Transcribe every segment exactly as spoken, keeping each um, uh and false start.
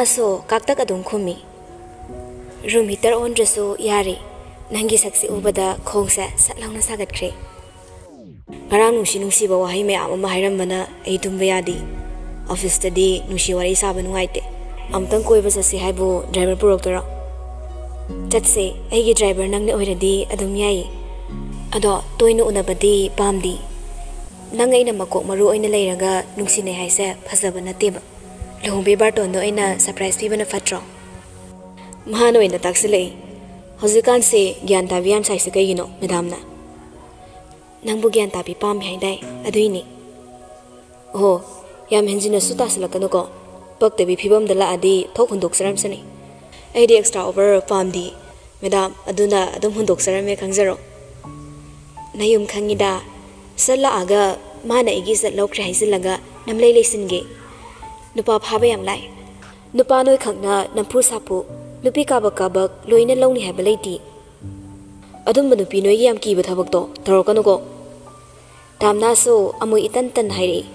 ꯑꯁꯣ ꯀꯥꯛꯇꯛ ꯑꯗꯨꯝ ꯈꯨꯝꯃꯤ꯫ ꯔꯨꯝ ꯍꯤꯇꯔ ꯑꯣꯟꯗ꯭ꯔꯁꯨ ꯌꯥꯔꯦ꯫ ꯅꯪꯒꯤ ꯁꯛꯁꯦ ꯎꯕꯗ ꯈꯣꯡꯁꯦ ꯁꯠ ꯂꯥꯎꯅ ꯁꯥꯒꯠꯈ꯭ꯔꯦ꯫ ꯉꯔꯥꯡ ꯅꯨꯡꯁꯤ ꯅꯨꯡꯁꯤꯕ ꯋꯥꯍꯩ ꯃꯌꯥꯝ ꯑꯃ ꯍꯥꯏꯔꯝꯕꯅ ꯑꯩ ꯇꯨꯝꯕ ꯌꯥꯗꯦ꯫ ꯑꯣꯐꯤꯁꯇꯗꯤ ꯅꯨꯡꯁꯤ ꯋꯥꯔꯤ ꯁꯥꯕ ꯅꯨꯡꯉꯥꯏꯇꯦ꯫ ꯑꯃꯨꯛꯇꯪ ꯀꯣꯏꯕ ꯆꯠꯁꯦ ꯍꯥꯏꯕꯨ ꯗ꯭ꯔꯥꯏꯚꯔ ꯄꯨꯔꯛꯇꯣꯏꯔꯣ? ꯆꯠꯁꯦ, ꯑꯩꯒꯤ ꯗ꯭ꯔꯥꯏꯚꯔ ꯅꯪꯅ ꯑꯣꯏꯔꯗꯤ ꯑꯗꯨꯝ ꯌꯥꯏꯌꯦ꯫ ꯑꯗꯣ ꯇꯣꯏꯅ ꯎꯅꯕꯗꯤ ꯄꯥꯝꯗꯦ꯫ ꯅꯪ ꯑꯩꯅ ꯃꯀꯣꯛ ꯃꯔꯨ ꯑꯣꯏꯅ ꯂꯩꯔꯒ ꯅꯨꯡꯁꯤꯅꯩ ꯍꯥꯏꯁꯦ ꯐꯖꯕ ꯅꯠꯇꯦꯕ꯫ ꯂꯨꯍꯣꯡꯕꯩ ꯕꯥꯔꯇꯣꯟꯗꯣ ꯑꯩꯅ ꯁꯔꯄ꯭ꯔꯥꯏꯖ ꯄꯤꯕꯅ ꯐꯠꯇ꯭ꯔꯣ? ꯃꯍꯥꯛꯅ ꯑꯣꯏꯅ ꯇꯥꯛꯁꯤꯜꯂꯛꯏ꯫ ꯍꯧꯖꯤꯛꯀꯥꯟꯁꯦ ꯒ꯭ꯌꯥꯟ ꯇꯥꯕꯤ ꯌꯥꯝ ꯁꯥꯏꯁꯦ ꯀꯩꯒꯤꯅꯣ, ꯃꯦꯗꯥꯝꯅ? ꯅꯪꯕꯨ ꯒ꯭ꯌꯥꯟ ꯇꯥꯕꯤ ꯄꯥꯝꯃꯤ ꯍꯥꯏꯗꯥꯏ, ꯑꯗꯨꯏꯅꯤ꯫ ꯑꯣꯍꯣ, ꯌꯥꯝ ꯍꯦꯟꯖꯤꯟꯅꯁꯨ ꯇꯥꯁꯤꯜꯂꯛꯀꯅꯨꯀꯣ꯫ ꯄꯛꯇꯕꯤ ꯐꯤꯕꯝꯗ ꯂꯥꯛꯑꯗꯤ ꯊꯣꯛ ꯍꯨꯟꯗꯣꯛꯆꯔꯝꯁꯅꯤ꯫ ꯑꯩꯗꯤ ꯑꯦꯛꯁꯇ꯭ꯔꯥ ꯑꯣꯚꯔ ꯄꯥꯝꯗꯤ, ꯃꯦꯗꯥꯝ, ꯑꯗꯨꯅ ꯑꯗꯨꯝ ꯍꯨꯟꯗꯣꯛꯆꯔꯝꯃꯦ ꯈꯪꯖꯔꯣ꯫ ꯅꯌꯨꯝ ꯈꯪꯉꯤꯗ, ꯁꯠ ꯂꯥꯛꯑꯒ ꯃꯥꯅ ꯑꯩꯒꯤ ꯏꯖꯠ ꯂꯧꯈ꯭ꯔꯦ ꯍꯥꯏꯖꯤꯜꯂꯒ ꯅꯝꯂꯩ ꯂꯩꯁꯤꯟꯒꯦ꯫ ꯅꯨꯄꯥ ꯐꯥꯕ ꯌꯥꯝ ꯂꯥꯏ꯫ ꯅꯨꯄꯥ ꯅꯣꯏꯈꯛꯅ ꯅꯝꯐꯨ ꯁꯥꯐꯨ, ꯅꯨꯄꯤ ꯀꯥꯕꯛ ꯀꯥꯕꯛ ꯂꯣꯏꯅ ꯂꯧꯅꯤ ꯍꯥꯏꯕ ꯂꯩꯇꯦ꯫ ꯑꯗꯨꯝꯕ ꯅꯨꯄꯤ ꯅꯣꯏꯒꯤ ꯌꯥꯝ ꯀꯤꯕ ꯊꯕꯛꯇꯣ ꯇꯧꯔꯛꯀꯅꯨꯀꯣ꯫ ꯇꯥꯝꯅꯥꯁꯨ ꯑꯃꯨꯛ ꯏꯇꯟ ꯇꯟ ꯍꯥꯏꯔꯛꯏ꯫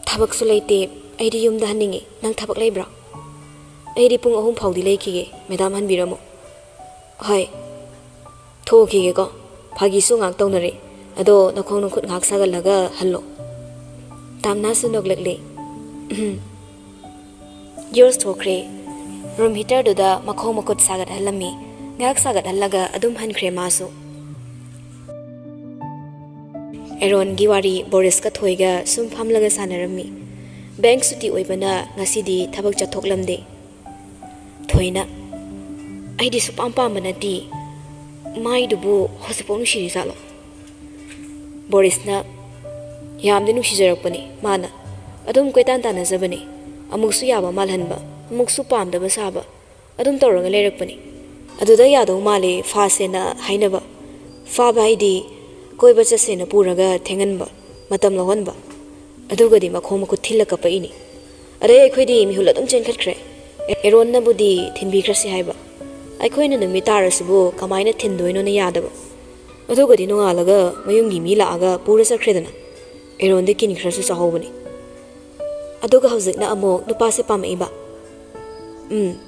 ꯊꯕꯛꯁꯨ ꯂꯩꯇꯦ, ꯑꯩꯗꯤ ꯌꯨꯝꯗ ꯍꯟꯅꯤꯡꯉꯤ꯫ ꯅꯪ ꯊꯕꯛ ꯂꯩꯕ꯭ꯔꯣ? ꯑꯩꯗꯤ ꯄꯨꯡ ꯑꯍꯨꯝ ꯐꯥꯎꯗꯤ ꯂꯩꯈꯤꯒꯦ, ꯃꯦꯗꯥꯝ ꯍꯟꯕꯤꯔꯝꯃꯣ꯫ ꯍꯣꯏ, ꯊꯣꯛꯈꯤꯒꯦꯀꯣ꯫ ꯐꯥꯒꯤꯁꯨ ꯉꯥꯏꯍꯥꯛ ꯇꯧꯅꯔꯦ꯫ ꯑꯗꯣ ꯅꯈꯣꯡ ꯅꯈꯨꯠ ꯉꯥꯏꯍꯥꯛ ꯁꯥꯒꯠꯂꯒ ꯍꯜꯂꯣ꯫ ꯇꯥꯝꯅꯥꯁꯨ ꯅꯣꯛꯂꯛꯂꯦ꯫ ꯎꯝ꯫ ꯌꯨꯁ ꯊꯣꯛꯈ꯭ꯔꯦ꯫ ꯔꯨꯝ ꯍꯤꯇꯔꯗꯨꯗ ꯃꯈꯣꯡ ꯃꯈꯨꯠ ꯁꯥꯒꯠꯍꯜꯂꯝꯃꯤ꯫ ꯉꯥꯏꯍꯥꯛ ꯁꯥꯒꯠꯍꯜꯂꯒ ꯑꯗꯨꯝ ꯍꯟꯈ꯭ꯔꯦ ꯃꯥꯁꯨ꯫ ꯑꯦꯔꯣꯟꯒꯤ ꯋꯥꯔꯤ ꯕꯣꯔꯤꯁꯀ ꯊꯣꯏꯒ ꯁꯨꯝ ꯐꯝꯂꯒ ꯁꯥꯟꯅꯔꯝꯃꯤ꯫ ꯕꯦꯡꯛ ꯁꯨꯇꯤ ꯑꯣꯏꯕꯅ ꯉꯁꯤꯗꯤ ꯊꯕꯛ ꯆꯠꯊꯣꯛꯂꯝꯗꯦ꯫ ꯊꯣꯏꯅ, "ꯑꯩꯗꯤ ꯁꯨꯄꯥꯝ ꯄꯥꯝꯕ ꯅꯠꯇꯦ꯫ ꯃꯥꯏꯗꯨꯕꯨ ꯍꯧꯖꯤꯛꯐꯥꯎ ꯅꯨꯡꯁꯤꯔꯤꯖꯥꯠꯂꯣ?" ꯕꯣꯔꯤꯁꯅ, "ꯌꯥꯝꯗꯤ ꯅꯨꯡꯁꯤꯖꯔꯛꯄꯅꯤ ꯃꯥꯅ꯫ ꯑꯗꯨꯝ ꯀꯣꯏꯇꯥꯟ ꯇꯥꯟꯅꯖꯕꯅꯤ꯫ ꯑꯃꯨꯛꯁꯨ ꯌꯥꯕ ꯃꯥꯜꯍꯟꯕ, ꯑꯃꯨꯛꯁꯨ ꯄꯥꯝꯗꯕ ꯁꯥꯕ꯫ ꯑꯗꯨꯝ ꯇꯧꯔꯒ ꯂꯩꯔꯛꯄꯅꯤ꯫ ꯑꯗꯨꯗ ꯌꯥꯗꯧ ꯃꯥꯜꯂꯦ ꯐꯥꯁꯦꯅ ꯍꯥꯏꯅꯕ꯫ ꯐꯥꯕ ꯍꯥꯏꯗꯤ ꯀꯣꯏꯕ ꯆꯠꯁꯦꯅ ꯄꯨꯔꯒ ꯊꯦꯡꯍꯟꯕ, ꯃꯇꯝ ꯂꯧꯍꯟꯕ꯫ ꯑꯗꯨꯒꯗꯤ ꯃꯈꯣꯡ ꯃꯈꯨꯠ ꯊꯤꯜꯂ ꯀꯞꯄꯛꯏꯅꯤ꯫ ꯑꯗꯩ ꯑꯩꯈꯣꯏꯗꯤ ꯃꯤꯍꯨꯜ ꯑꯗꯨꯝ ꯆꯦꯟꯈꯠꯈ꯭ꯔꯦ꯫ ꯑꯦꯔꯣꯟꯅꯕꯨꯗꯤ ꯊꯤꯟꯕꯤꯈ꯭ꯔꯁꯤ ꯍꯥꯏꯕ꯫ ꯑꯩꯈꯣꯏꯅ ꯅꯨꯃꯤꯠ ꯇꯥꯔꯁꯤꯕꯨ ꯀꯃꯥꯏꯅ ꯊꯤꯟꯗꯣꯏꯅꯣꯅ ꯌꯥꯗꯕ꯫ ꯑꯗꯨꯒꯗꯤ ꯅꯣꯡꯉꯥꯜꯂꯒ ꯃꯌꯨꯝꯒꯤ ꯃꯤ ꯂꯥꯛꯑꯒ ꯄꯨꯔ ꯆꯠꯈ꯭ꯔꯦꯗꯅ꯫ ꯑꯦꯔꯣꯟꯗꯤ ꯀꯤꯟ ꯈꯔꯁꯨ ꯆꯥꯍꯧꯕꯅꯤ꯫ ꯑꯗꯨꯒ ꯍꯧꯖꯤꯛꯅ ꯑꯃꯨꯛ ꯅꯨꯄꯥꯁꯦ ꯄꯥꯝꯃꯛꯏꯕ꯫ ꯎꯝ,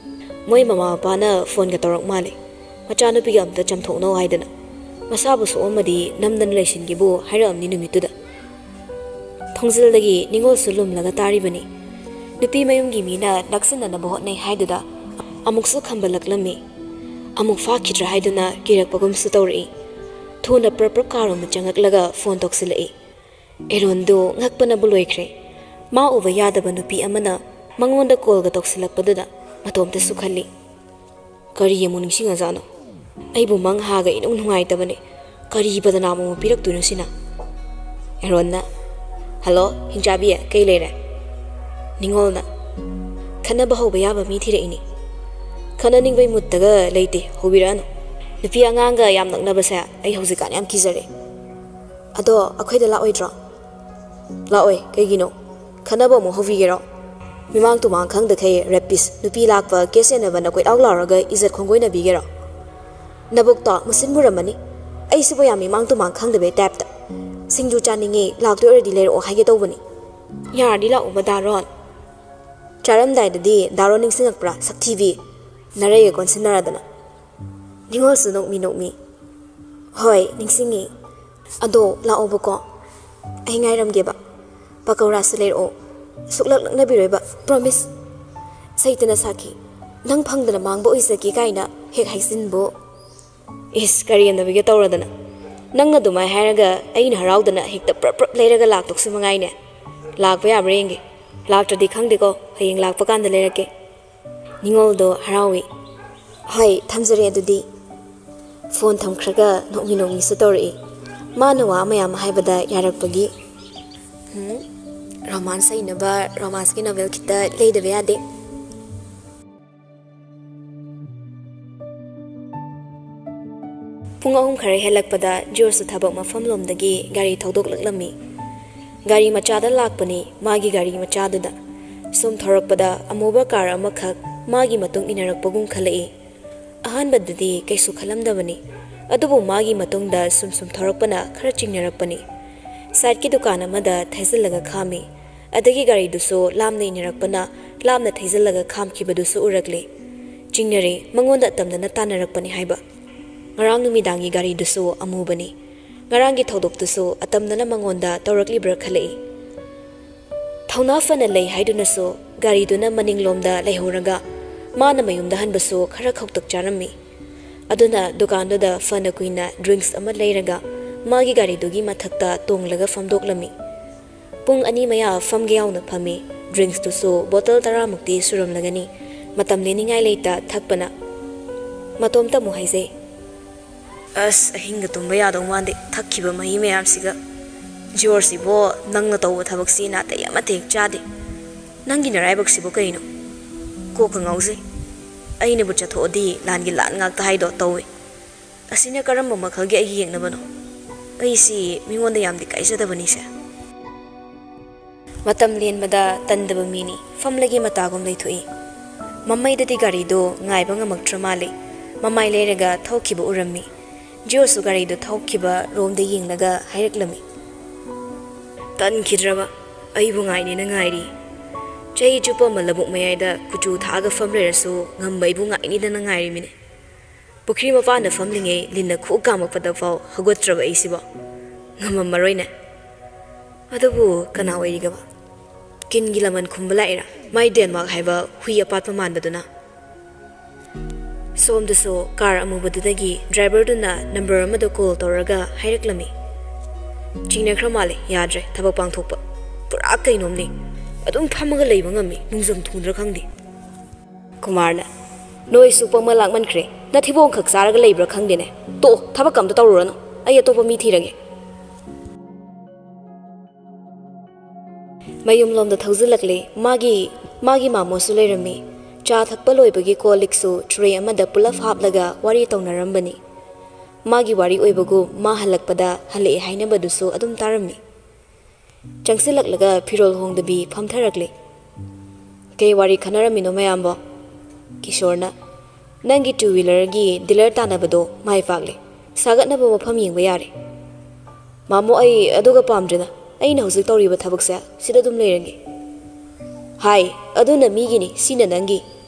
ꯃꯣꯏ ꯃꯃꯥ ꯃꯄꯥꯅ ꯐꯣꯟꯒ ꯇꯧꯔꯛ ꯃꯥꯜꯂꯦ, ꯃꯆꯥꯅꯨꯄꯤꯒ ꯑꯝꯇ ꯆꯝꯊꯣꯛꯅꯧ ꯍꯥꯏꯗꯅ꯫ ꯃꯁꯥꯕꯨ ꯁꯣꯛꯑꯝꯃꯗꯤ ꯅꯝꯗꯅ ꯂꯩꯁꯤꯟꯒꯦꯕꯨ ꯍꯥꯏꯔꯛꯑꯝꯅꯤ ꯅꯨꯃꯤꯠꯇꯨꯗ꯫ ꯊꯣꯡꯖꯤꯜꯗꯒꯤ ꯅꯤꯉꯣꯜꯁꯨ ꯂꯨꯝꯂꯒ ꯇꯥꯔꯤꯕꯅꯤ꯫ ꯅꯨꯄꯤ ꯃꯌꯨꯝꯒꯤ ꯃꯤꯅ ꯅꯛꯁꯤꯟꯅꯅꯕ ꯍꯣꯠꯅꯩ ꯍꯥꯏꯗꯨꯗ ꯑꯃꯨꯛꯁꯨ ꯈꯝꯕꯜꯂꯛꯂꯝꯃꯤ꯫ ꯑꯃꯨꯛ ꯐꯥꯈꯤꯗ꯭ꯔꯥ ꯍꯥꯏꯗꯨꯅ ꯀꯤꯔꯛꯄꯒꯨꯝꯁꯨ ꯇꯧꯔꯛꯏ꯫ ꯊꯨꯅ ꯄ꯭ꯔꯞ ꯄ꯭ꯔꯞ ꯀꯥꯔꯣꯝꯗ ꯆꯪꯉꯛꯂꯒ ꯐꯣꯟ ꯇꯧꯁꯤꯜꯂꯛꯏ꯫ ꯑꯦꯔꯣꯟꯗꯨ ꯉꯛꯄꯅꯕꯨ ꯂꯣꯏꯈ꯭ꯔꯦ꯫ ꯃꯥ ꯎꯕ ꯌꯥꯗꯕ ꯅꯨꯄꯤ ꯑꯃꯅ ꯃꯉꯣꯟꯗ ꯀꯣꯜꯒ ꯇꯧꯁꯤꯜꯂꯛꯄꯗꯨꯗ ꯃꯇꯣꯝꯇꯁꯨ ꯈꯜꯂꯤ, "ꯀꯔꯤ ꯑꯃꯨꯛ ꯅꯤꯡꯁꯤꯡꯉꯖꯥꯠꯅꯣ? ꯑꯩꯕꯨ ꯃꯪ ꯍꯥꯒ ꯏꯅꯨꯡ ꯅꯨꯡꯉꯥꯏꯇꯕꯅꯦ꯫ ꯀꯔꯤ ꯕꯗꯅꯥꯝ ꯑꯃꯨꯛ ꯄꯤꯔꯛꯇꯣꯏꯅꯣ ꯁꯤꯅ?" ꯑꯦꯔꯣꯟꯅ, "ꯍꯜꯂꯣ, ꯍꯤꯡꯆꯥꯕꯤ, ꯀꯩ ꯂꯩꯔꯦ?" ꯅꯤꯉꯣꯜꯅ, "ꯈꯠꯅꯕ ꯍꯧꯕ ꯌꯥꯕ ꯃꯤ ꯊꯤꯔꯛꯏꯅꯤ꯫ ꯈꯠꯅꯅꯤꯡꯕꯩ ꯃꯨꯠꯇꯒ ꯂꯩꯇꯦ, ꯍꯧꯕꯤꯔꯛꯑꯅꯨ꯫ ꯅꯨꯄꯤ ꯑꯉꯥꯡꯒ ꯌꯥꯝ ꯅꯛꯅꯕꯁꯦ ꯑꯩ ꯍꯧꯖꯤꯛꯀꯥꯟ ꯌꯥꯝ ꯀꯤꯖꯔꯦ꯫ ꯑꯗꯣ ꯑꯩꯈꯣꯏꯗ ꯂꯥꯛꯑꯣꯏꯗ꯭ꯔꯣ?" "ꯂꯥꯛꯑꯣꯏ, ꯀꯩꯒꯤꯅꯣ? ꯈꯠꯅꯕ ꯑꯃꯨꯛ ꯍꯧꯕꯤꯒꯦꯔꯣ? ꯃꯤꯃꯥꯡ ꯇꯨꯃꯥꯡ ꯈꯪꯗꯈꯩ ꯔꯦꯄꯤꯁ ꯅꯨꯄꯤ ꯂꯥꯛꯄ ꯀꯦꯁ ꯌꯦꯟꯅꯕꯅ ꯀꯣꯏꯂꯥꯎ ꯂꯥꯎꯔꯒ ꯏꯖꯠ ꯈꯣꯡꯒꯣꯏꯅꯕꯤꯒꯦꯔꯣ? ꯅꯕꯨꯛꯇꯣ ꯃꯨꯁꯤꯟ ꯃꯨꯔꯝꯃꯅꯤ꯫ ꯑꯩꯁꯤꯕꯨ ꯌꯥꯝ ꯃꯤꯃꯥꯡ ꯇꯨꯃꯥꯡ ꯈꯪꯗꯕꯩ ꯇꯥꯏꯞꯇ꯫ ꯁꯤꯡꯖꯨ ꯆꯥꯅꯤꯡꯉꯦ, ꯂꯥꯛꯇꯣꯏ ꯑꯣꯏꯔꯗꯤ ꯂꯩꯔꯛꯑꯣ ꯍꯥꯏꯒꯦ ꯇꯧꯕꯅꯤ꯫ ꯌꯥꯔꯗꯤ ꯂꯥꯛꯑꯣꯕ ꯗꯥꯔꯣꯟ꯫ ꯆꯥꯔꯝꯗꯥꯏꯗꯗꯤ ꯗꯥꯔꯣꯟ ꯅꯤꯡꯁꯤꯡꯉꯛꯄ꯭ꯔꯥ, ꯁꯛꯊꯤꯕꯤ?" ꯅꯔꯩꯒ ꯀꯣꯟꯁꯤꯟꯅꯔꯗꯅ꯫ ꯅꯤꯉꯣꯜꯁꯨ ꯅꯣꯛꯃꯤ ꯅꯣꯛꯃꯤ꯫ "ꯍꯣꯏ, ꯅꯤꯡꯁꯤꯡꯉꯤ꯫ ꯑꯗꯣ ꯂꯥꯛꯑꯣꯕꯀꯣ꯫ ꯑꯩ ꯉꯥꯏꯔꯝꯒꯦꯕ꯫ ꯄꯀꯧꯔꯥꯁꯨ ꯂꯩꯔꯛꯑꯣ꯫ ꯁꯨꯛꯂꯛ ꯂꯛꯅꯕꯤꯔꯣꯏꯕ꯫ ꯄ꯭ꯔꯣꯃꯤꯁ꯫" ꯁꯩꯇꯅ ꯁꯥꯈꯤ꯫ "ꯅꯪ ꯐꯪꯗꯅ ꯃꯥꯡꯕ ꯑꯣꯏꯖꯒꯦ ꯀꯥꯏꯅ ꯍꯦꯛ ꯍꯥꯏꯖꯤꯟꯕꯨ꯫" "ꯏꯁ, ꯀꯔꯦꯝꯅꯕꯤꯒ ꯇꯧꯔꯗꯅ꯫ ꯅꯪꯅ ꯑꯗꯨꯃꯥꯏ ꯍꯥꯏꯔꯒ ꯑꯩꯅ ꯍꯔꯥꯎꯗꯅ ꯍꯦꯛꯇ ꯄ꯭ꯔꯞ ꯄ꯭ꯔꯞ ꯂꯩꯔꯒ ꯂꯥꯛꯇꯧꯁꯨ ꯃꯉꯥꯏꯅꯦ꯫ ꯂꯥꯛꯄ ꯌꯥꯕ꯭ꯔꯥ ꯌꯦꯡꯒꯦ꯫ ꯂꯥꯛꯇ꯭ꯔꯗꯤ ꯈꯪꯗꯦꯀꯣ, ꯍꯌꯦꯡ ꯂꯥꯛꯄ ꯀꯥꯟꯗ ꯂꯩꯔꯛꯀꯦ꯫" ꯅꯤꯉꯣꯜꯗꯣ ꯍꯔꯥꯎꯏ꯫ "ꯍꯣꯏ, ꯊꯝꯖꯔꯦ ꯑꯗꯨꯗꯤ꯫" ꯐꯣꯟ ꯊꯝꯈ꯭ꯔꯒ ꯅꯣꯛꯃꯤ ꯅꯣꯛꯃꯤꯁꯨ ꯇꯧꯔꯛꯏ꯫ ꯃꯥꯅ ꯋꯥ ꯃꯌꯥꯝ ꯍꯥꯏꯕꯗ ꯌꯥꯔꯛꯄꯒꯤ꯫ ꯎꯝ, ꯔꯣꯃꯥꯟꯁ ꯍꯩꯅꯕ ꯔꯣꯃꯥꯟꯁꯀꯤ ꯅꯣꯚꯦꯜ ꯈꯤꯇ ꯂꯩꯗꯕ ꯌꯥꯗꯦ꯫ ꯄꯨꯡ ꯑꯍꯨꯝ ꯈꯔ ꯍꯦꯜꯂꯛꯄꯗ ꯖꯣꯔꯖꯁꯨ ꯊꯕꯛ ꯃꯐꯝ ꯂꯣꯝꯗꯒꯤ ꯒꯥꯔꯤ ꯊꯧꯗꯣꯛꯂꯛꯂꯝꯃꯤ꯫ ꯒꯥꯔꯤ ꯃꯆꯥꯗ ꯂꯥꯛꯄꯅꯤ, ꯃꯥꯒꯤ ꯒꯥꯔꯤ ꯃꯆꯥꯗꯨꯗ꯫ ꯁꯨꯝ ꯊꯧꯔꯛꯄꯗ ꯑꯃꯨꯕ ꯀꯥꯔ ꯑꯃꯈꯛ ꯃꯥꯒꯤ ꯃꯇꯨꯡ ꯏꯟꯅꯔꯛꯄꯒꯨꯝ ꯈꯜꯂꯛꯏ꯫ ꯑꯍꯥꯟꯕꯗꯗꯤ ꯀꯩꯁꯨ ꯈꯜꯂꯝꯗꯕꯅꯤ, ꯑꯗꯨꯕꯨ ꯃꯥꯒꯤ ꯃꯇꯨꯡꯗ ꯁꯨꯝ ꯁꯨꯝ ꯊꯧꯔꯛꯄꯅ ꯈꯔ ꯆꯤꯡꯅꯔꯛꯄꯅꯤ꯫ ꯁꯥꯏꯠꯀꯤ ꯗꯨꯀꯥꯟ ꯑꯃꯗ ꯊꯩꯖꯤꯜꯂꯒ ꯈꯥꯝꯃꯤ꯫ ꯑꯗꯒꯤ ꯒꯥꯔꯤꯗꯨꯁꯨ ꯂꯥꯞꯅ ꯏꯟꯅꯔꯛꯄꯅ ꯂꯥꯞꯅ ꯊꯩꯖꯤꯜꯂꯒ ꯈꯥꯝꯈꯤꯕꯗꯨꯁꯨ ꯎꯔꯛꯂꯦ꯫ ꯆꯤꯡꯅꯔꯦ, ꯃꯉꯣꯟꯗ ꯑꯇꯝꯅꯅ ꯇꯥꯟꯅꯔꯛꯄꯅꯤ ꯍꯥꯏꯕ꯫ ꯉꯔꯥꯡ ꯅꯨꯃꯤꯗꯥꯡꯒꯤ ꯒꯥꯔꯤꯗꯨꯁꯨ ꯑꯃꯨꯕꯅꯤ꯫ ꯉꯔꯥꯡꯒꯤ ꯊꯧꯗꯣꯛꯇꯨꯁꯨ ꯑꯇꯝꯅꯅ ꯃꯉꯣꯟꯗ ꯇꯧꯔꯛꯂꯤꯕ꯭ꯔꯥ ꯈꯜꯂꯛꯏ꯫ ꯊꯧꯅꯥ ꯐꯅ ꯂꯩ ꯍꯥꯏꯗꯨꯅꯁꯨ ꯒꯥꯔꯤꯗꯨꯅ ꯃꯅꯤꯡꯂꯣꯝꯗ ꯂꯩꯍꯧꯔꯒ ꯃꯥꯅ ꯃꯌꯨꯝꯗ ꯍꯟꯕꯁꯨ ꯈꯔ ꯈꯧꯇꯛ ꯆꯥꯔꯝꯃꯤ꯫ ꯑꯗꯨꯅ ꯗꯨꯀꯥꯟꯗꯨꯗ ꯐꯅ ꯀꯨꯏꯅ ꯗ꯭ꯔꯤꯡꯛꯁ ꯑꯃ ꯂꯩꯔꯒ ꯃꯥꯒꯤ ꯒꯥꯔꯤꯗꯨꯒꯤ ꯃꯊꯛꯇ ꯇꯣꯡꯂꯒ ꯐꯝꯗꯣꯛꯂꯝꯃꯤ꯫ ꯄꯨꯡ ꯑꯅꯤ ꯃꯌꯥ ꯐꯝꯒꯦ ꯌꯥꯎꯅ ꯐꯝꯃꯤ꯫ ꯗ꯭ꯔꯤꯡꯛꯁꯇꯨꯁꯨ ꯕꯣꯇꯜ ꯇꯔꯥꯃꯨꯛꯇꯤ ꯁꯨꯔꯝꯂꯒꯅꯤ꯫ ꯃꯇꯝ ꯂꯦꯟꯅꯤꯡꯉꯥꯏ ꯂꯩꯇ ꯊꯛꯄꯅ꯫ ꯃꯇꯣꯝꯇ ꯑꯃꯨꯛ ꯍꯥꯏꯖꯩ, "ꯑꯁ, ꯑꯍꯤꯡꯒ ꯇꯨꯝꯕ ꯌꯥꯗꯧ ꯃꯥꯟꯗꯦ, ꯊꯛꯈꯤꯕ ꯃꯍꯤ ꯃꯌꯥꯝꯁꯤꯒ꯫ ꯖꯣꯔꯖꯁꯤꯕꯣ, ꯅꯪꯅ ꯇꯧꯕ ꯊꯕꯛꯁꯤ ꯅꯥꯇꯩ ꯑꯃꯠꯇ ꯍꯦꯛ ꯆꯥꯗꯦ꯫ ꯅꯪꯒꯤ ꯅꯔꯥꯏꯕꯛꯁꯤꯕꯨ ꯀꯩꯅꯣ? ꯀꯣꯛꯀ ꯉꯥꯎꯖꯩ꯫ ꯑꯩꯅꯕꯨ ꯆꯠꯊꯣꯛꯑꯗꯤ ꯂꯥꯟꯒꯤ ꯂꯥꯟ ꯉꯥꯛꯇ ꯍꯥꯏꯗꯣ ꯇꯧꯏ꯫ ꯑꯁꯤꯅ ꯀꯔꯝꯕ ꯃꯈꯜꯒꯤ ꯑꯩꯒꯤ ꯌꯦꯛꯅꯕꯅꯣ? ꯑꯩꯁꯤ ꯃꯤꯉꯣꯟꯗ ꯌꯥꯝꯗꯤ ꯀꯥꯏꯖꯗꯕꯅꯤꯁꯦ꯫" ꯃꯇꯝ ꯂꯦꯟꯕꯗ ꯇꯟꯗꯕ ꯃꯤꯅꯤ, ꯐꯝꯂꯒꯦ ꯃꯇꯥꯒꯨꯝ ꯂꯩꯊꯣꯛꯏ꯫ ꯃꯃꯩꯗꯗꯤ ꯒꯥꯔꯤꯗꯨ ꯉꯥꯏꯕ ꯉꯝꯃꯛꯇ꯭ꯔ ꯃꯥꯜꯂꯦ꯫ ꯃꯃꯥꯏ ꯂꯩꯔꯒ ꯊꯧꯈꯤꯕ ꯎꯔꯝꯃꯤ꯫ ꯖꯤꯑꯣꯁꯨ ꯒꯥꯔꯤꯗꯨ ꯊꯧꯈꯤꯕ ꯔꯣꯝꯗ ꯌꯦꯡꯂꯒ ꯍꯥꯏꯔꯛꯂꯝꯃꯤ, "ꯇꯟꯈꯤꯗ꯭ꯔꯕ ꯑꯩꯕꯨ ꯉꯥꯏꯅꯦꯅ ꯉꯥꯏꯔꯤ꯫ ꯆꯍꯤ ꯆꯨꯞꯄ ꯑꯃ ꯂꯧꯕꯨꯛ ꯃꯌꯥꯏꯗ ꯀꯨꯆꯨ ꯊꯥꯛꯑꯒ ꯐꯝ ꯂꯩꯔꯁꯨ ꯉꯝꯕ ꯑꯩꯕꯨ ꯉꯥꯏꯅꯤꯗꯅ ꯉꯥꯏꯔꯤꯃꯤꯅꯦ꯫ ꯄꯨꯈ꯭ꯔꯤ ꯃꯄꯥꯟꯗ ꯐꯝꯂꯤꯉꯩ ꯂꯤꯟꯅ ꯈꯨꯛ ꯀꯥꯝꯃꯛꯄꯗ ꯐꯥꯎ ꯍꯧꯒꯠꯇ꯭ꯔꯕ ꯑꯩꯁꯤꯕꯣ? ꯉꯝꯃꯝꯃꯔꯣꯏꯅꯦ꯫ ꯑꯗꯨꯕꯨ ꯀꯅꯥ ꯑꯣꯏꯔꯤꯒꯕ? ꯀꯤꯟꯒꯤ ꯂꯃꯟ ꯈꯨꯝꯕ ꯂꯥꯛꯏꯔꯥ? ꯃꯥꯏ ꯗꯦꯟꯃꯥꯔꯛ ꯍꯥꯏꯕ ꯍꯨꯏ ꯑꯄꯥꯠꯄ ꯃꯥꯟꯕꯗꯨꯅ?" ꯁꯣꯝꯗꯁꯨ ꯀꯥꯔ ꯑꯃꯨꯕꯗꯨꯗꯒꯤ ꯗ꯭ꯔꯥꯏꯚꯔꯗꯨꯅ ꯅꯝꯕꯔ ꯑꯃꯗ ꯀꯣꯜ ꯇꯧꯔꯒ ꯍꯥꯏꯔꯛꯂꯝꯃꯤ, "ꯆꯤꯡꯅꯈ꯭ꯔ ꯃꯥꯜꯂꯦ, ꯌꯥꯗ꯭ꯔꯦ ꯊꯕꯛ ꯄꯥꯡꯊꯣꯛꯄ꯫ ꯄꯨꯔꯥ ꯀꯩꯅꯣꯝꯅꯤ꯫ ꯑꯗꯨꯝ ꯐꯝꯃꯒ ꯂꯩꯕ ꯉꯝꯃꯤ, ꯅꯨꯡꯖꯪ ꯊꯨꯡꯗ꯭ꯔꯥ ꯈꯪꯗꯦ꯫" ꯀꯨꯃꯥꯔꯅ, "ꯅꯣꯏꯁꯨ ꯄꯪꯃ ꯂꯥꯛꯃꯟꯈ꯭ꯔꯦ꯫ ꯅꯊꯤꯕꯣꯡꯈꯛ ꯆꯥꯔꯒ ꯂꯩꯕ꯭ꯔꯥ ꯈꯪꯗꯦꯅꯦ꯫ ꯇꯣꯛꯑꯣ, ꯊꯕꯛ ꯑꯝꯇ ꯇꯧꯔꯨꯔꯅꯨ꯫ ꯑꯩ ꯑꯇꯣꯞꯄ ꯃꯤ ꯊꯤꯔꯒꯦ꯫" ꯃꯌꯨꯝꯂꯣꯝꯗ ꯊꯧꯖꯤꯜꯂꯛꯂꯦ꯫ ꯃꯥꯒꯤ, ꯃꯥꯒꯤ ꯃꯥꯃꯣꯁꯨ ꯂꯩꯔꯝꯃꯤ꯫ ꯆꯥ ꯊꯛꯄ ꯂꯣꯏꯕꯒꯤ ꯀꯣꯜ ꯂꯤꯛꯁꯨ ꯇ꯭ꯔꯦ ꯑꯃꯗ ꯄꯨꯂꯞ ꯍꯥꯞꯂꯒ ꯋꯥꯔꯤ ꯇꯧꯅꯔꯝꯕꯅꯤ꯫ ꯃꯥꯒꯤ ꯋꯥꯔꯤ ꯑꯣꯏꯕꯒꯨꯝ ꯃꯥ ꯍꯜꯂꯛꯄꯗ ꯍꯜꯂꯛꯑꯦ ꯍꯥꯏꯅꯕꯗꯨꯁꯨ ꯑꯗꯨꯝ ꯇꯥꯔꯝꯃꯤ꯫ ꯆꯪꯁꯤꯜꯂꯛꯂꯒ ꯐꯤꯔꯣꯜ ꯍꯣꯡꯗꯕꯤ ꯐꯝꯊꯔꯛꯂꯦ꯫ "ꯀꯩ ꯋꯥꯔꯤ ꯈꯟꯅꯔꯝꯃꯤꯅꯣ ꯃꯌꯥꯝꯕꯣ?" ꯀꯤꯁꯣꯔꯅ, "ꯅꯪꯒꯤ ꯇꯨ ꯋꯤꯂꯔꯒꯤ ꯗꯤꯂꯔ ꯇꯥꯟꯅꯕꯗꯣ ꯃꯥꯏ ꯄꯥꯛꯂꯦ꯫ ꯁꯥꯒꯠꯅꯕ ꯃꯐꯝ ꯌꯦꯡꯕ ꯌꯥꯔꯦ꯫" "ꯃꯥꯃꯣ, ꯑꯩ ꯑꯗꯨꯒ ꯄꯥꯝꯗ꯭ꯔꯦꯗ꯫ ꯑꯩꯅ ꯍꯧꯖꯤꯛ ꯇꯧꯔꯤꯕ ꯊꯕꯛꯁꯦ ꯁꯤꯗ ꯑꯗꯨꯝ ꯂꯩꯔꯒꯦ꯫ ꯍꯥꯏ, ꯑꯗꯨꯅ ꯃꯤꯒꯤꯅꯤ, ꯁꯤꯅ ꯅꯪꯒꯤ꯫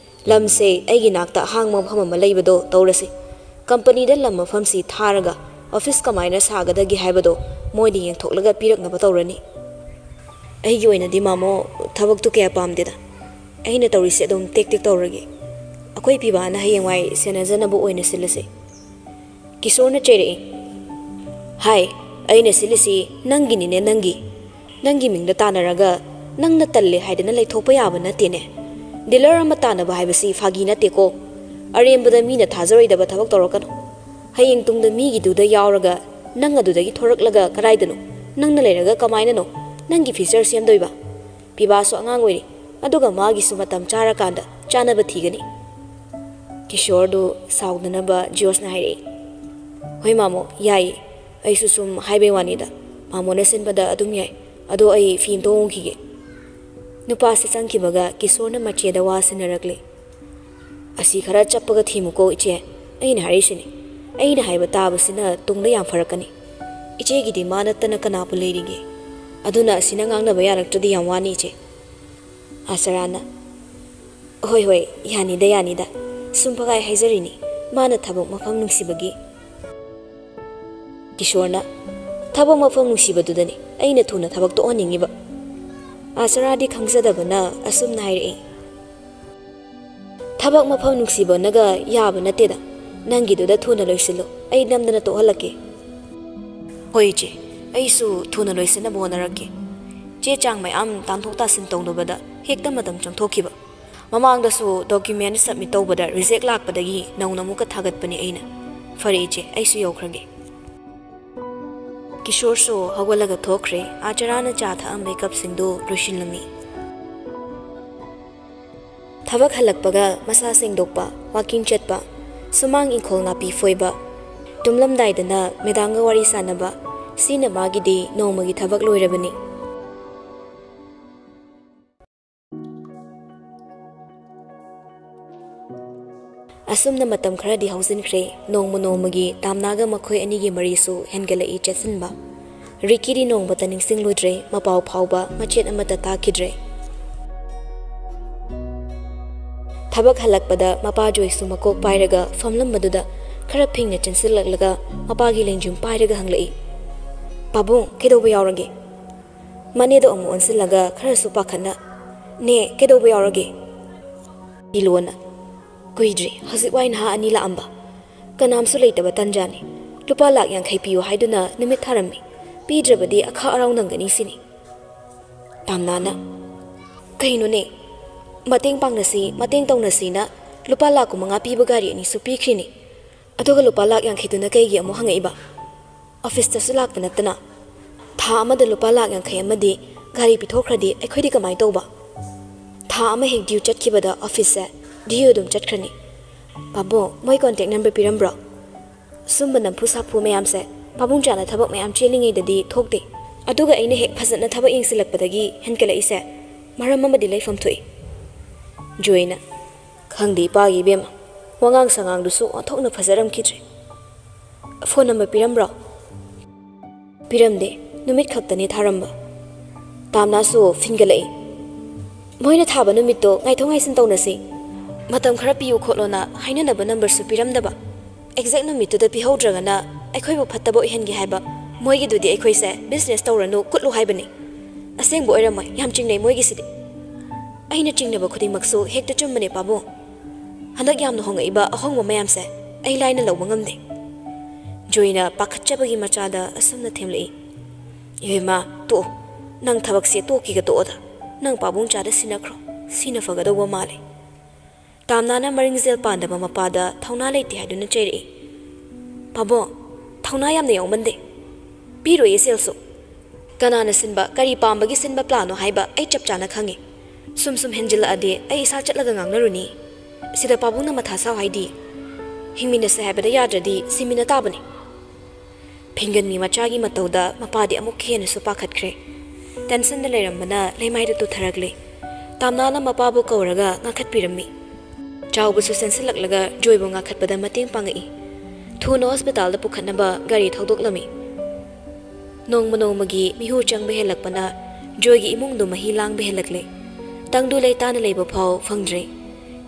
ꯂꯝꯁꯦ ꯑꯩꯒꯤ ꯅꯥꯛꯇ ꯑꯍꯥꯡꯕ ꯃꯐꯝ ꯑꯃ ꯂꯩꯕꯗꯣ ꯇꯧꯔꯁꯤ꯫ ꯀꯝꯄꯅꯤꯗ ꯂꯝ ꯃꯐꯝꯁꯤ ꯊꯥꯔꯒ ꯑꯣꯐꯤꯁ ꯀꯃꯥꯏꯅ ꯁꯥꯒꯗꯒꯦ ꯍꯥꯏꯕꯗꯣ ꯃꯣꯏꯗ ꯌꯦꯡꯊꯣꯛꯂꯒ ꯄꯤꯔꯛꯅꯕ ꯇꯧꯔꯅꯤ꯫ ꯑꯩꯒꯤ ꯑꯣꯏꯅꯗꯤ ꯃꯥꯃꯣ, ꯊꯕꯛꯇꯨ ꯀꯌꯥ ꯄꯥꯝꯗꯦꯗ꯫ ꯑꯩꯅ ꯇꯧꯔꯤꯁꯦ ꯑꯗꯨꯝ ꯇꯦꯛ ꯇꯦꯛ ꯇꯧꯔꯒꯦ꯫ ꯑꯩꯈꯣꯏ ꯄꯤꯕꯥꯅ ꯍꯌꯦꯡꯋꯥꯏ ꯁꯦꯟꯅꯖꯅꯕ ꯑꯣꯏꯅ ꯁꯤꯜꯂꯁꯦ꯫ ꯀꯤꯁꯣꯔꯅ ꯆꯩꯔꯛꯏ꯫ ꯍꯥꯏ, ꯑꯩꯅ ꯁꯤꯜꯂꯤꯁꯤ ꯅꯪꯒꯤꯅꯤꯅꯦ, ꯅꯪꯒꯤ꯫ ꯅꯪꯒꯤ ꯃꯤꯡꯗ ꯇꯥꯟꯅꯔꯒ ꯅꯪꯅ ꯇꯜꯂꯦ ꯍꯥꯏꯗꯅ ꯂꯩꯊꯣꯛꯄ ꯌꯥꯕ ꯅꯠꯇꯦꯅꯦ꯫ ꯗꯤꯂꯔ ꯑꯃ ꯇꯥꯟꯅꯕ ꯍꯥꯏꯕꯁꯤ ꯐꯥꯒꯤ ꯅꯠꯇꯦꯀꯣ꯫ ꯑꯔꯦꯝꯕꯗ ꯃꯤꯅ ꯊꯥꯖꯔꯣꯏꯗꯕ ꯊꯕꯛ ꯇꯧꯔꯛꯀꯅꯨ꯫ ꯍꯌꯦꯡ ꯇꯨꯡꯗ ꯃꯤꯒꯤꯗꯨꯗ ꯌꯥꯎꯔꯒ ꯅꯪ ꯑꯗꯨꯗꯒꯤ ꯊꯣꯔꯛꯂꯒ ꯀꯗꯥꯏꯗꯅꯣ? ꯅꯪꯅ ꯂꯩꯔꯒ ꯀꯃꯥꯏꯅꯅꯣ ꯅꯪꯒꯤ ꯐ꯭ꯌꯨꯆꯔ ꯁꯦꯝꯗꯣꯏꯕ? ꯄꯤꯕꯥꯁꯨ ꯑꯉꯥꯡ ꯑꯣꯏꯔꯤ, ꯑꯗꯨꯒ ꯃꯥꯒꯤꯁꯨ ꯃꯇꯝ ꯆꯥꯔꯀꯥꯟꯗ ꯆꯥꯅꯕ ꯊꯤꯒꯅꯤ꯫ ꯀꯤꯁꯣꯔꯗꯨ ꯁꯥꯎꯗꯅꯕ ꯖꯤꯌꯣꯁꯅ ꯍꯥꯏꯔꯛꯏ꯫ ꯍꯣꯏ ꯃꯥꯃꯣ, ꯌꯥꯏꯌꯦ꯫ ꯑꯩꯁꯨ ꯁꯨꯝ ꯍꯥꯏꯕꯩ ꯋꯥꯅꯤꯗ꯫ ꯃꯥꯃꯣꯅ ꯁꯤꯟꯕꯗ ꯑꯗꯨꯝ ꯌꯥꯏ꯫ ꯑꯗꯣ ꯑꯩ ꯐꯤ ꯑꯝꯇ ꯍꯣꯡꯈꯤꯒꯦ꯫ ꯅꯨꯄꯥꯁꯦ ꯆꯪꯈꯤꯕꯒ ꯀꯤꯁꯣꯔꯅ ꯃꯆꯦꯗ ꯋꯥ ꯁꯤꯟꯅꯔꯛꯂꯦ꯫ ꯑꯁꯤ ꯈꯔ ꯆꯞꯄꯒ ꯊꯦꯝꯃꯨꯀꯣ ꯏꯆꯦ, ꯑꯩꯅ ꯍꯥꯏꯔꯤꯁꯤꯅꯤ꯫ ꯑꯩꯅ ꯍꯥꯏꯕ ꯇꯥꯕꯁꯤꯅ ꯇꯨꯡꯗ ꯌꯥꯝ ꯐꯔꯛꯀꯅꯤ꯫ ꯏꯆꯦꯒꯤꯗꯤ ꯃꯥ ꯅꯠꯇꯅ ꯀꯅꯥꯕꯨ ꯂꯩꯔꯤꯒꯦ? ꯑꯗꯨꯅ ꯑꯁꯤꯅ ꯉꯥꯡꯅꯕ ꯌꯥꯔꯛꯇ꯭ꯔꯗꯤ ꯌꯥꯝ ꯋꯥꯅꯤ ꯏꯆꯦ꯫ ꯑꯆꯔꯥꯅ, ꯍꯣꯏ ꯍꯣꯏ, ꯌꯥꯅꯤꯗ ꯌꯥꯅꯤꯗ, ꯁꯨꯝ ꯄꯈꯥꯏ ꯍꯥꯏꯖꯔꯤꯅꯤ, ꯃꯥꯅ ꯊꯕꯛ ꯃꯐꯝ ꯅꯨꯡꯁꯤꯕꯒꯤ꯫ ꯀꯤꯁꯣꯔꯅ, ꯊꯕꯛ ꯃꯐꯝ ꯅꯨꯡꯁꯤꯕꯗꯨꯗꯅꯤ ꯑꯩꯅ ꯊꯨꯅ ꯊꯕꯛ ꯇꯣꯛꯍꯟꯅꯤꯡꯉꯤꯕ꯫ ꯑꯆꯔꯥꯗꯤ ꯈꯪꯖꯗꯕꯅ ꯑꯁꯨꯝꯅ ꯍꯥꯏꯔꯛꯏ꯫ ꯊꯕꯛ ꯃꯐꯝ ꯅꯨꯡꯁꯤꯕꯅꯒ ꯌꯥꯕ ꯅꯠꯇꯦꯗ꯫ ꯅꯪꯒꯤꯗꯨꯗ ꯊꯨꯅ ꯂꯣꯏꯁꯤꯜꯂꯨ, ꯑꯩ ꯅꯝꯗꯅ ꯇꯣꯛꯍꯜꯂꯛꯀꯦ꯫ ꯍꯣꯏ ꯏꯆꯦ, ꯑꯩꯁꯨ ꯊꯨꯅ ꯂꯣꯏꯁꯤꯟꯅꯕ ꯍꯣꯠꯅꯔꯛꯀꯦ꯫ ꯆꯦ ꯆꯥꯡ ꯃꯌꯥꯝ ꯇꯥꯟꯊꯣꯛ ꯇꯥꯁꯤꯟ ꯇꯧꯅꯕꯗ ꯍꯦꯛꯇ ꯃꯇꯝ ꯆꯪꯊꯣꯛꯈꯤꯕ꯫ ꯃꯃꯥꯡꯗꯁꯨ ꯗꯣꯀ꯭ꯌꯨꯃꯦꯟ ꯁꯕꯃꯤꯠ ꯇꯧꯕꯗ ꯔꯤꯖꯦꯛ ꯂꯥꯛꯄꯗꯒꯤ ꯅꯧꯅ ꯑꯃꯨꯛꯀ ꯊꯥꯒꯠꯄꯅꯦ ꯑꯩꯅ꯫ ꯐꯔꯦ ꯏꯆꯦ, ꯑꯩꯁꯨ ꯌꯧꯈ꯭ꯔꯒꯦ꯫ ꯀꯤꯁꯣꯔꯁꯨ ꯍꯧꯒꯠꯂꯒ ꯊꯣꯛꯈ꯭ꯔꯦ꯫ ꯑꯆꯔꯥꯅ ꯆꯥ ꯊꯛꯑꯝꯕꯩ ꯀꯞꯁꯤꯡꯗꯨ ꯂꯣꯏꯁꯤꯜꯂꯝꯃꯤ꯫ ꯊꯕꯛ ꯍꯜꯂꯛꯄꯒ ꯃꯁꯥ ꯁꯦꯡꯗꯣꯛꯄ, ꯋꯥꯀꯤꯡ ꯆꯠꯄ, ꯁꯨꯃꯥꯡ ꯏꯪꯈꯣꯜ ꯅꯥꯄꯤ ꯐꯣꯏꯕ, ꯇꯨꯝꯂꯝꯗꯥꯏꯗꯅ ꯃꯦꯗꯥꯝꯒ ꯋꯥꯔꯤ ꯁꯥꯟꯅꯕ, ꯁꯤꯅ ꯃꯥꯒꯤꯗꯤ ꯅꯣꯡꯃꯒꯤ ꯊꯕꯛ ꯂꯣꯏꯔꯕꯅꯤ꯫ ꯑꯁꯨꯝꯅ ꯃꯇꯝ ꯈꯔꯗꯤ ꯍꯧꯖꯤꯟꯈ꯭ꯔꯦ꯫ ꯅꯣꯡꯃ ꯅꯣꯡꯃꯒꯤ ꯇꯥꯝꯅꯥꯒ ꯃꯈꯣꯏ ꯑꯅꯤꯒꯤ ꯃꯔꯤꯁꯨ ꯍꯦꯟꯒꯠꯂꯛꯏ ꯆꯦꯠꯁꯤꯟꯕ꯫ ꯔꯤꯀꯤꯗꯤ ꯅꯣꯡꯃꯇ ꯅꯤꯡꯁꯤꯡꯂꯨꯗ꯭ꯔꯦ, ꯃꯄꯥꯎ ꯐꯥꯎꯕ ꯃꯆꯦꯠ ꯑꯃꯠꯇ ꯇꯥꯈꯤꯗ꯭ꯔꯦ꯫ ꯊꯕꯛ ꯍꯜꯂꯛꯄꯗ ꯃꯄꯥ ꯖꯣꯏꯁꯨ ꯃꯀꯣꯛ ꯄꯥꯏꯔꯒ ꯐꯝꯂꯝꯕꯗꯨꯗ ꯈꯔ ꯐꯤꯡꯅ ꯆꯦꯟꯁꯤꯜꯂꯛꯂꯒ ꯃꯄꯥꯒꯤ ꯂꯦꯡꯖꯨꯝ ꯄꯥꯏꯔꯒ ꯍꯪꯂꯛꯏ, "ꯄꯥꯕꯨꯡ, ꯀꯩꯗꯧꯕ ꯌꯥꯎꯔꯒꯦ?" ꯃꯅꯦꯗꯣ ꯑꯃꯨꯛ ꯑꯣꯟꯁꯤꯜꯂꯒ ꯈꯔꯁꯨ ꯄꯥꯈꯠꯅ, "ꯅꯦ, ꯀꯩꯗꯧꯕ ꯌꯥꯎꯔꯒꯦ?" ꯏꯂꯣꯅ, "ꯀꯨꯏꯗ꯭ꯔꯤ, ꯍꯧꯖꯤꯛ ꯋꯥꯏ ꯅꯍꯥ ꯑꯅꯤ ꯂꯥꯛꯑꯝꯕ꯫ ꯀꯅꯥꯝꯁꯨ ꯂꯩꯇꯕ ꯇꯟꯖꯥꯅꯤ꯫ ꯂꯨꯄꯥ ꯂꯥꯛ ꯌꯥꯡꯈꯩ ꯄꯤꯌꯨ ꯍꯥꯏꯗꯨꯅ ꯅꯨꯃꯤꯠ ꯊꯥꯔꯝꯃꯤ꯫ ꯄꯤꯗ꯭ꯔꯕꯗꯤ ꯑꯈꯥ ꯑꯔꯥꯎ ꯅꯪꯒꯅꯤ ꯁꯤꯅꯤ꯫" ꯇꯥꯝꯅꯥꯅ, "ꯀꯩꯅꯣꯅꯦ? ꯃꯇꯦꯡ ꯄꯥꯡꯅꯁꯤ, ꯃꯇꯦꯡ ꯇꯧꯅꯁꯤꯅ ꯂꯨꯄꯥ ꯂꯥꯛ ꯀꯨꯟꯃꯉꯥ ꯄꯤꯕ ꯒꯥꯔꯤ ꯑꯅꯤꯁꯨ ꯄꯤꯈ꯭ꯔꯤꯅꯤ꯫ ꯑꯗꯨꯒ ꯂꯨꯄꯥ ꯂꯥꯛ ꯌꯥꯡꯈꯩꯗꯨꯅ ꯀꯩꯒꯤ ꯑꯃꯨꯛ ꯍꯪꯉꯛꯏꯕ? ꯑꯣꯐꯤꯁꯇꯁꯨ ꯂꯥꯛꯄ ꯅꯠꯇꯅ꯫ ꯊꯥ ꯑꯃꯗ ꯂꯨꯄꯥ ꯂꯥꯛ ꯌꯥꯡꯈꯩ ꯑꯃꯗꯤ ꯒꯥꯔꯤ ꯄꯤꯊꯣꯛꯈ꯭ꯔꯗꯤ ꯑꯩꯈꯣꯏꯗꯤ ꯀꯃꯥꯏꯅ ꯇꯧꯕ? ꯊꯥ ꯑꯃ ꯍꯦꯛ ꯗ꯭ꯌꯨ ꯆꯠꯈꯤꯕꯗ ꯑꯣꯐꯤꯁꯁꯦ ꯗ꯭ꯌꯨ ꯑꯗꯨꯝ ꯆꯠꯈ꯭ꯔꯅꯤ꯫" "ꯄꯥꯕꯨꯡ, ꯃꯣꯏ ꯀꯣꯟꯇꯦꯛ ꯅꯝꯕꯔ ꯄꯤꯔꯝꯕ꯭ꯔꯣ?" "ꯁꯨꯝꯕ ꯅꯝꯐꯨ ꯁꯥꯐꯨ ꯃꯌꯥꯝꯁꯦ ꯄꯥꯕꯨꯡ ꯆꯥꯅ ꯊꯕꯛ ꯃꯌꯥꯝ ꯆꯦꯜꯂꯤꯉꯩꯗꯗꯤ ꯊꯣꯛꯇꯦ꯫ ꯑꯗꯨꯒ ꯑꯩꯅ ꯍꯦꯛ ꯐꯖꯅ ꯊꯕꯛ ꯌꯦꯡꯁꯤꯜꯂꯛꯄꯗꯒꯤ ꯍꯦꯟꯀꯠꯂꯛꯏꯁꯦ꯫ ꯃꯔꯝ ꯑꯃꯗꯤ ꯂꯩꯐꯝ ꯊꯣꯛꯏ꯫" ꯖꯣꯏꯅ, "ꯈꯪꯗꯦ ꯏꯄꯥꯒꯤ ꯏꯕꯦꯝꯃ, ꯋꯥꯉꯥꯡ ꯁꯉꯥꯡꯗꯨꯁꯨ ꯑꯣꯟꯊꯣꯛꯅ ꯐꯖꯔꯝꯈꯤꯗ꯭ꯔꯦ꯫ Phone number ꯄꯤꯔꯝꯕ꯭ꯔꯣ?" "ꯄꯤꯔꯝꯗꯦ, ꯅꯨꯃꯤꯠ ꯈꯛꯇꯅꯦ ꯊꯥꯔꯝꯕ꯫" ꯇꯥꯝꯅꯥꯁꯨ ꯐꯤꯟꯒꯠꯂꯛꯏ꯫ "ꯃꯣꯏꯅ ꯊꯥꯕ ꯅꯨꯃꯤꯠꯇꯣ ꯉꯥꯏꯊꯣꯛ ꯉꯥꯏꯁꯤꯟ ꯇꯧꯅꯁꯤ꯫ ꯃꯇꯝ ꯈꯔ ꯄꯤꯌꯨ ꯈꯣꯠꯂꯣꯅ ꯍꯥꯏꯅꯅꯕ ꯅꯝꯕꯔꯁꯨ ꯄꯤꯔꯝꯗꯕ꯫ ꯑꯦꯛꯖꯦꯛ ꯅꯨꯃꯤꯠꯇꯨꯗ ꯄꯤꯍꯧꯗ꯭ꯔꯒꯅ ꯑꯩꯈꯣꯏꯕꯨ ꯐꯠꯇꯕ ꯑꯣꯏꯍꯟꯒꯦ ꯍꯥꯏꯕ꯫ ꯃꯣꯏꯒꯤꯗꯨꯗꯤ ꯑꯩꯈꯣꯏꯁꯦ ꯕꯤꯖꯤꯅꯦꯁ ꯇꯧꯔꯅꯨ, ꯀꯨꯠꯂꯨ ꯍꯥꯏꯕꯅꯤ꯫ ꯑꯁꯦꯡꯕ ꯑꯣꯏꯔꯝꯃꯣꯏ, ꯌꯥꯝ ꯆꯤꯡꯅꯩ ꯃꯣꯏꯒꯤꯁꯤꯗꯤ꯫ ꯑꯩꯅ ꯆꯤꯡꯅꯕ ꯈꯨꯗꯤꯡꯃꯛꯁꯨ ꯍꯦꯛꯇ ꯆꯨꯝꯕꯅꯦ ꯄꯥꯕꯨꯡ꯫ ꯍꯟꯗꯛ ꯌꯥꯝꯅ ꯍꯣꯡꯉꯛꯏꯕ ꯑꯍꯣꯡꯕ ꯃꯌꯥꯝꯁꯦ ꯑꯩ ꯂꯥꯏꯅ ꯂꯧꯕ ꯉꯝꯗꯦ꯫" ꯖꯣꯏꯅ ꯄꯥꯈꯠꯆꯕꯒꯤ ꯃꯆꯥꯗ ꯑꯁꯨꯝꯅ ꯊꯦꯝꯂꯛꯏ, "ꯏꯕꯦꯝꯃ, ꯇꯣꯛꯑꯣ꯫ ꯅꯪ ꯊꯕꯛꯁꯦ ꯇꯣꯛꯈꯤꯒ ꯇꯣꯛꯑꯣꯗ꯫ ꯅꯪ ꯄꯥꯕꯨꯡ ꯆꯥꯗ ꯁꯤꯟꯅꯈ꯭ꯔꯣ꯫ ꯁꯤꯅ ꯐꯒꯗꯧꯕ ꯃꯥꯜꯂꯦ꯫" ꯇꯥꯝꯅꯥꯅ ꯃꯔꯤꯡꯖꯦꯜ ꯄꯥꯟꯗꯕ ꯃꯄꯥꯗ ꯊꯧꯅꯥ ꯂꯩꯇꯦ ꯍꯥꯏꯗꯨꯅ ꯆꯩꯔꯛꯏ꯫ "ꯄꯥꯕꯨꯡ, ꯊꯧꯅꯥ ꯌꯥꯝꯅ ꯌꯥꯎꯃꯟꯗꯦ꯫ ꯄꯤꯔꯣꯏꯌꯦ ꯁꯦꯜꯁꯨ꯫ ꯀꯅꯥꯅ ꯁꯤꯟꯕ, ꯀꯔꯤ ꯄꯥꯝꯕꯒꯤ ꯁꯤꯟꯕ ꯄ꯭ꯂꯥꯟꯅꯣ ꯍꯥꯏꯕ ꯑꯩ ꯆꯞ ꯆꯥꯅ ꯈꯪꯉꯤ꯫ ꯁꯨꯝ ꯁꯨꯝ ꯍꯦꯟꯖꯤꯜꯂꯛꯑꯗꯤ ꯑꯩ ꯏꯁꯥ ꯆꯠꯂꯒ ꯉꯥꯡꯅꯔꯨꯅꯤ꯫ ꯁꯤꯗ ꯄꯥꯕꯨꯡꯅ ꯃꯊꯥ ꯁꯥꯎ ꯍꯥꯏꯗꯤ꯫ ꯍꯤꯡꯃꯤꯟꯅꯁꯦ ꯍꯥꯏꯕꯗ ꯌꯥꯗ꯭ꯔꯗꯤ ꯁꯤꯃꯤꯟꯅ ꯇꯥꯕꯅꯤ꯫" ꯐꯤꯡꯒꯟꯕꯤ ꯃꯆꯥꯒꯤ ꯃꯇꯧꯗ ꯃꯄꯥꯗꯤ ꯑꯃꯨꯛ ꯍꯦꯟꯅꯁꯨ ꯄꯥꯈꯠꯈ꯭ꯔꯦ꯫ ꯇꯦꯟꯁꯟꯗ ꯂꯩꯔꯝꯕꯅ ꯂꯩꯃꯥꯏꯗ ꯇꯨꯊꯔꯛꯂꯦ꯫ ꯇꯥꯝꯅꯥꯅ ꯃꯄꯥꯕꯨ ꯀꯧꯔꯒ ꯉꯥꯡꯈꯠꯄꯤꯔꯝꯃꯤ꯫ ꯆꯥꯎꯕꯁꯨ ꯆꯦꯟꯁꯤꯜꯂꯛꯂꯒ ꯖꯣꯏꯕꯨ ꯉꯥꯡꯈꯠꯄꯗ ꯃꯇꯦꯡ ꯄꯥꯡꯉꯛꯏ꯫ ꯊꯨꯅ ꯍꯣꯁꯄꯤꯇꯥꯜꯗ ꯄꯨꯈꯠꯅꯕ ꯒꯥꯔꯤ ꯊꯧꯗꯣꯛꯂꯝꯃꯤ꯫ ꯅꯣꯡꯃ ꯅꯣꯡꯃꯒꯤ ꯃꯤꯍꯨ ꯆꯪꯕ ꯍꯦꯜꯂꯛꯄꯅ ꯖꯣꯏꯒꯤ ꯏꯃꯨꯡꯗꯨ ꯃꯍꯤ ꯂꯥꯡꯕ ꯍꯦꯜꯂꯛꯂꯦ꯫ ꯇꯪꯗꯨ ꯂꯩꯇꯥꯅ ꯂꯩꯕ ꯐꯥꯎ ꯐꯪꯗ꯭ꯔꯦ꯫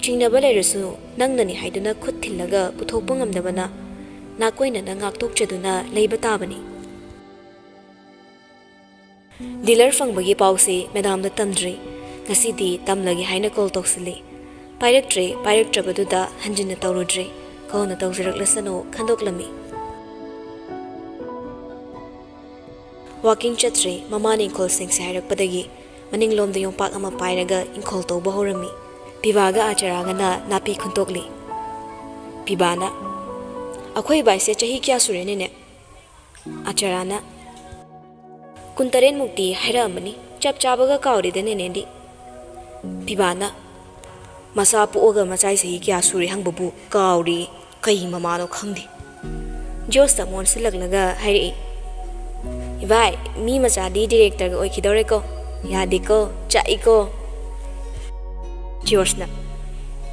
ꯆꯤꯡꯅꯕ ꯂꯩꯔꯁꯨ ꯅꯪꯅꯅꯤ ꯍꯥꯏꯗꯨꯅ ꯈꯨꯠ ꯊꯤꯜꯂꯒ ꯄꯨꯊꯣꯛꯄ ꯉꯝꯗꯕꯅ ꯅꯥꯀꯣꯏꯅꯅ ꯉꯥꯛꯊꯣꯛꯆꯗꯨꯅ ꯂꯩꯕ ꯇꯥꯕꯅꯤ꯫ ꯗꯤꯂꯔ ꯐꯪꯕꯒꯤ ꯄꯥꯎꯁꯤ ꯃꯦꯗꯥꯝꯗ ꯇꯝꯗ꯭ꯔꯤ꯫ ꯉꯁꯤꯗꯤ ꯇꯝꯂꯒꯦ ꯍꯥꯏꯅ ꯀꯣꯜ ꯇꯧꯁꯤꯜꯂꯤ꯫ ꯄꯥꯏꯔꯛꯇ꯭ꯔꯦ, ꯄꯥꯏꯔꯛꯇ꯭ꯔꯕꯗꯨꯗ ꯍꯟꯖꯤꯟꯅ ꯇꯧꯔꯨꯗ꯭ꯔꯦ꯫ ꯀꯣꯟꯅ ꯇꯧꯖꯔꯛꯂꯁꯅꯨ ꯈꯟꯗꯣꯛꯂꯝꯃꯤ꯫ ꯋꯥꯀꯤꯡ ꯆꯠꯇ꯭ꯔꯦ, ꯃꯃꯥꯅ ꯏꯪꯈꯣꯜ ꯁꯦꯡꯁꯦ ꯍꯥꯏꯔꯛꯄꯗꯒꯤ ꯃꯅꯤꯡꯂꯣꯝꯗ ꯌꯣꯝꯄꯥꯛ ꯑꯃ ꯄꯥꯏꯔꯒ ꯏꯪꯈꯣꯜ ꯇꯧꯕ ꯍꯧꯔꯝꯃꯤ꯫ ꯄꯤꯕꯥꯒ ꯑꯥꯆꯥꯔꯥꯒꯅ ꯅꯥꯄꯤ ꯈꯨꯟꯇꯣꯛꯂꯤ꯫ ꯄꯤꯕꯥꯅ, "ꯑꯩꯈꯣꯏ ꯏꯕꯥꯏꯁꯦ ꯆꯍꯤ ꯀꯌꯥ ꯁꯨꯔꯦꯅꯦꯅꯦ?" ꯑꯥꯆꯥꯔꯥꯅ, "ꯀꯨꯟꯇꯔꯦꯠꯃꯨꯛꯇꯤ ꯍꯥꯏꯔꯛꯑꯝꯃꯅꯤ, ꯆꯞ ꯆꯥꯕꯒ ꯀꯥꯎꯔꯦꯗ ꯅꯦꯅꯦꯗꯤ꯫" ꯄꯤꯕꯥꯅ, "ꯃꯆꯥ ꯄꯣꯛꯑꯒ ꯃꯆꯥꯏ ꯆꯍꯤ ꯀꯌꯥ ꯁꯨꯔꯦ ꯍꯪꯕꯕꯨ ꯀꯥꯎꯔꯦ, ꯀꯩ ꯃꯃꯥꯅꯣ ꯈꯪꯗꯦ꯫" ꯖꯣꯁꯇ ꯑꯃꯨꯛ ꯑꯣꯟꯁꯤꯜꯂꯛꯂꯒ ꯍꯥꯏꯔꯛꯏ, "ꯏꯕꯥꯏ, ꯃꯤ ꯃꯆꯥꯗꯤ ꯗꯤꯔꯦꯛꯇꯔꯒ ꯑꯣꯏꯈꯤꯗꯧꯔꯦꯀꯣ, ꯌꯥꯗꯦꯀꯣ, ꯆꯥꯛꯏꯀꯣ꯫" ꯖꯣꯁꯅ,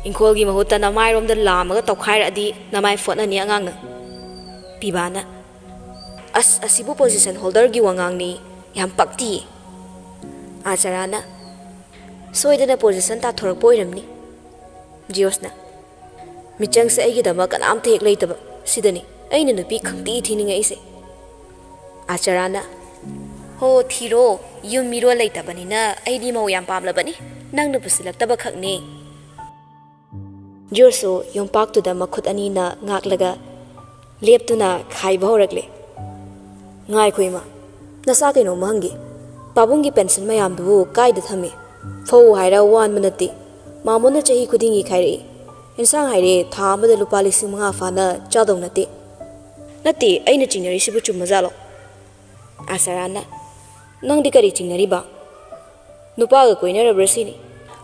"ꯏꯪꯈꯣꯜꯒꯤ ꯃꯍꯨꯠꯇ ꯅꯃꯥꯏꯔꯣꯝꯗ ꯂꯥꯝꯃꯒ ꯇꯧꯈꯥꯏꯔꯛꯑꯗꯤ ꯅꯃꯥꯏ ꯐꯣꯠꯅꯅꯤ ꯑꯉꯥꯡꯅ꯫" ꯄꯤꯕꯥꯅ, "ꯑꯁ, ꯑꯁꯤꯕꯨ ꯄꯣꯖꯤꯁꯟ ꯍꯣꯜꯗꯔꯒꯤ ꯋꯥꯉꯥꯡꯅꯤ, ꯌꯥꯝ ꯄꯛꯇꯤꯌꯦ꯫" ꯑꯥꯆꯥꯔꯥꯅ, "ꯁꯣꯏꯗꯅ ꯄꯣꯖꯤꯁꯟ ꯇꯥꯊꯣꯔꯛꯄ ꯑꯣꯏꯔꯝꯅꯤ꯫" ꯖꯤꯌꯣꯁꯅ, "ꯃꯤꯆꯪꯁꯦ ꯑꯩꯒꯤꯗꯃꯛ ꯀꯅꯥꯝꯇ ꯍꯦꯛ ꯂꯩꯇꯕ, ꯁꯤꯗꯅꯤ ꯑꯩꯅ ꯅꯨꯄꯤ ꯈꯪꯊꯤ ꯊꯤꯅꯤꯡꯉꯛꯏꯁꯦ꯫" ꯑꯥꯆꯥꯔꯥꯅ, "ꯍꯣ, ꯊꯤꯔꯣ, ꯌꯨꯝ ꯃꯤꯔꯣꯜ ꯂꯩꯇꯕꯅꯤꯅ ꯑꯩꯗꯤ ꯃꯧ ꯌꯥꯝ ꯄꯥꯝꯂꯕꯅꯤ, ꯅꯪꯅ ꯄꯨꯁꯤꯜꯂꯛꯇꯕ ꯈꯛꯅꯦ꯫" ꯖꯣꯁꯁꯨ ꯌꯣꯝꯄꯥꯛꯇꯨꯗ ꯃꯈꯨꯠ ꯑꯅꯤꯅ ꯉꯥꯛꯂꯒ ꯂꯦꯞꯇꯨꯅ ꯈꯥꯏꯕ ꯍꯧꯔꯛꯂꯦ꯫ "ꯉꯥꯏꯈꯣ ꯏꯃꯥ, ꯅꯆꯥ ꯀꯩꯅꯣꯝꯃ ꯍꯪꯒꯦ꯫ ꯄꯥꯕꯨꯡꯒꯤ ꯄꯦꯟꯁꯟ ꯃꯌꯥꯝꯗꯨꯕꯨ ꯀꯥꯏꯗ ꯊꯝꯃꯤ? ꯐꯧ ꯍꯥꯏꯔ ꯋꯥꯟꯕ ꯅꯠꯇꯦ꯫ ꯃꯥꯃꯣꯅ ꯆꯍꯤ ꯈꯨꯗꯤꯡꯒꯤ ꯈꯥꯏꯔꯛꯏ꯫ ꯏꯟꯁꯥꯡ ꯍꯥꯏꯔꯦ ꯊꯥ ꯑꯃꯗ ꯂꯨꯄꯥ ꯂꯤꯁꯤꯡ ꯃꯉꯥ ꯐꯥꯅ ꯆꯥꯗꯧ ꯅꯠꯇꯦ꯫" "ꯅꯠꯇꯦ, ꯑꯩꯅ ꯆꯤꯡꯅꯔꯤꯁꯤꯕꯨ ꯆꯨꯝꯃꯖꯥꯠꯂꯣ?" ꯑꯥꯆꯥꯔꯥꯅ, "ꯅꯪꯗꯤ ꯀꯔꯤ ꯆꯤꯡꯅꯔꯤꯕ? ꯅꯨꯄꯥꯒ ꯀꯣꯏꯅꯔꯕ꯭ꯔꯥ ꯁꯤꯅꯤ꯫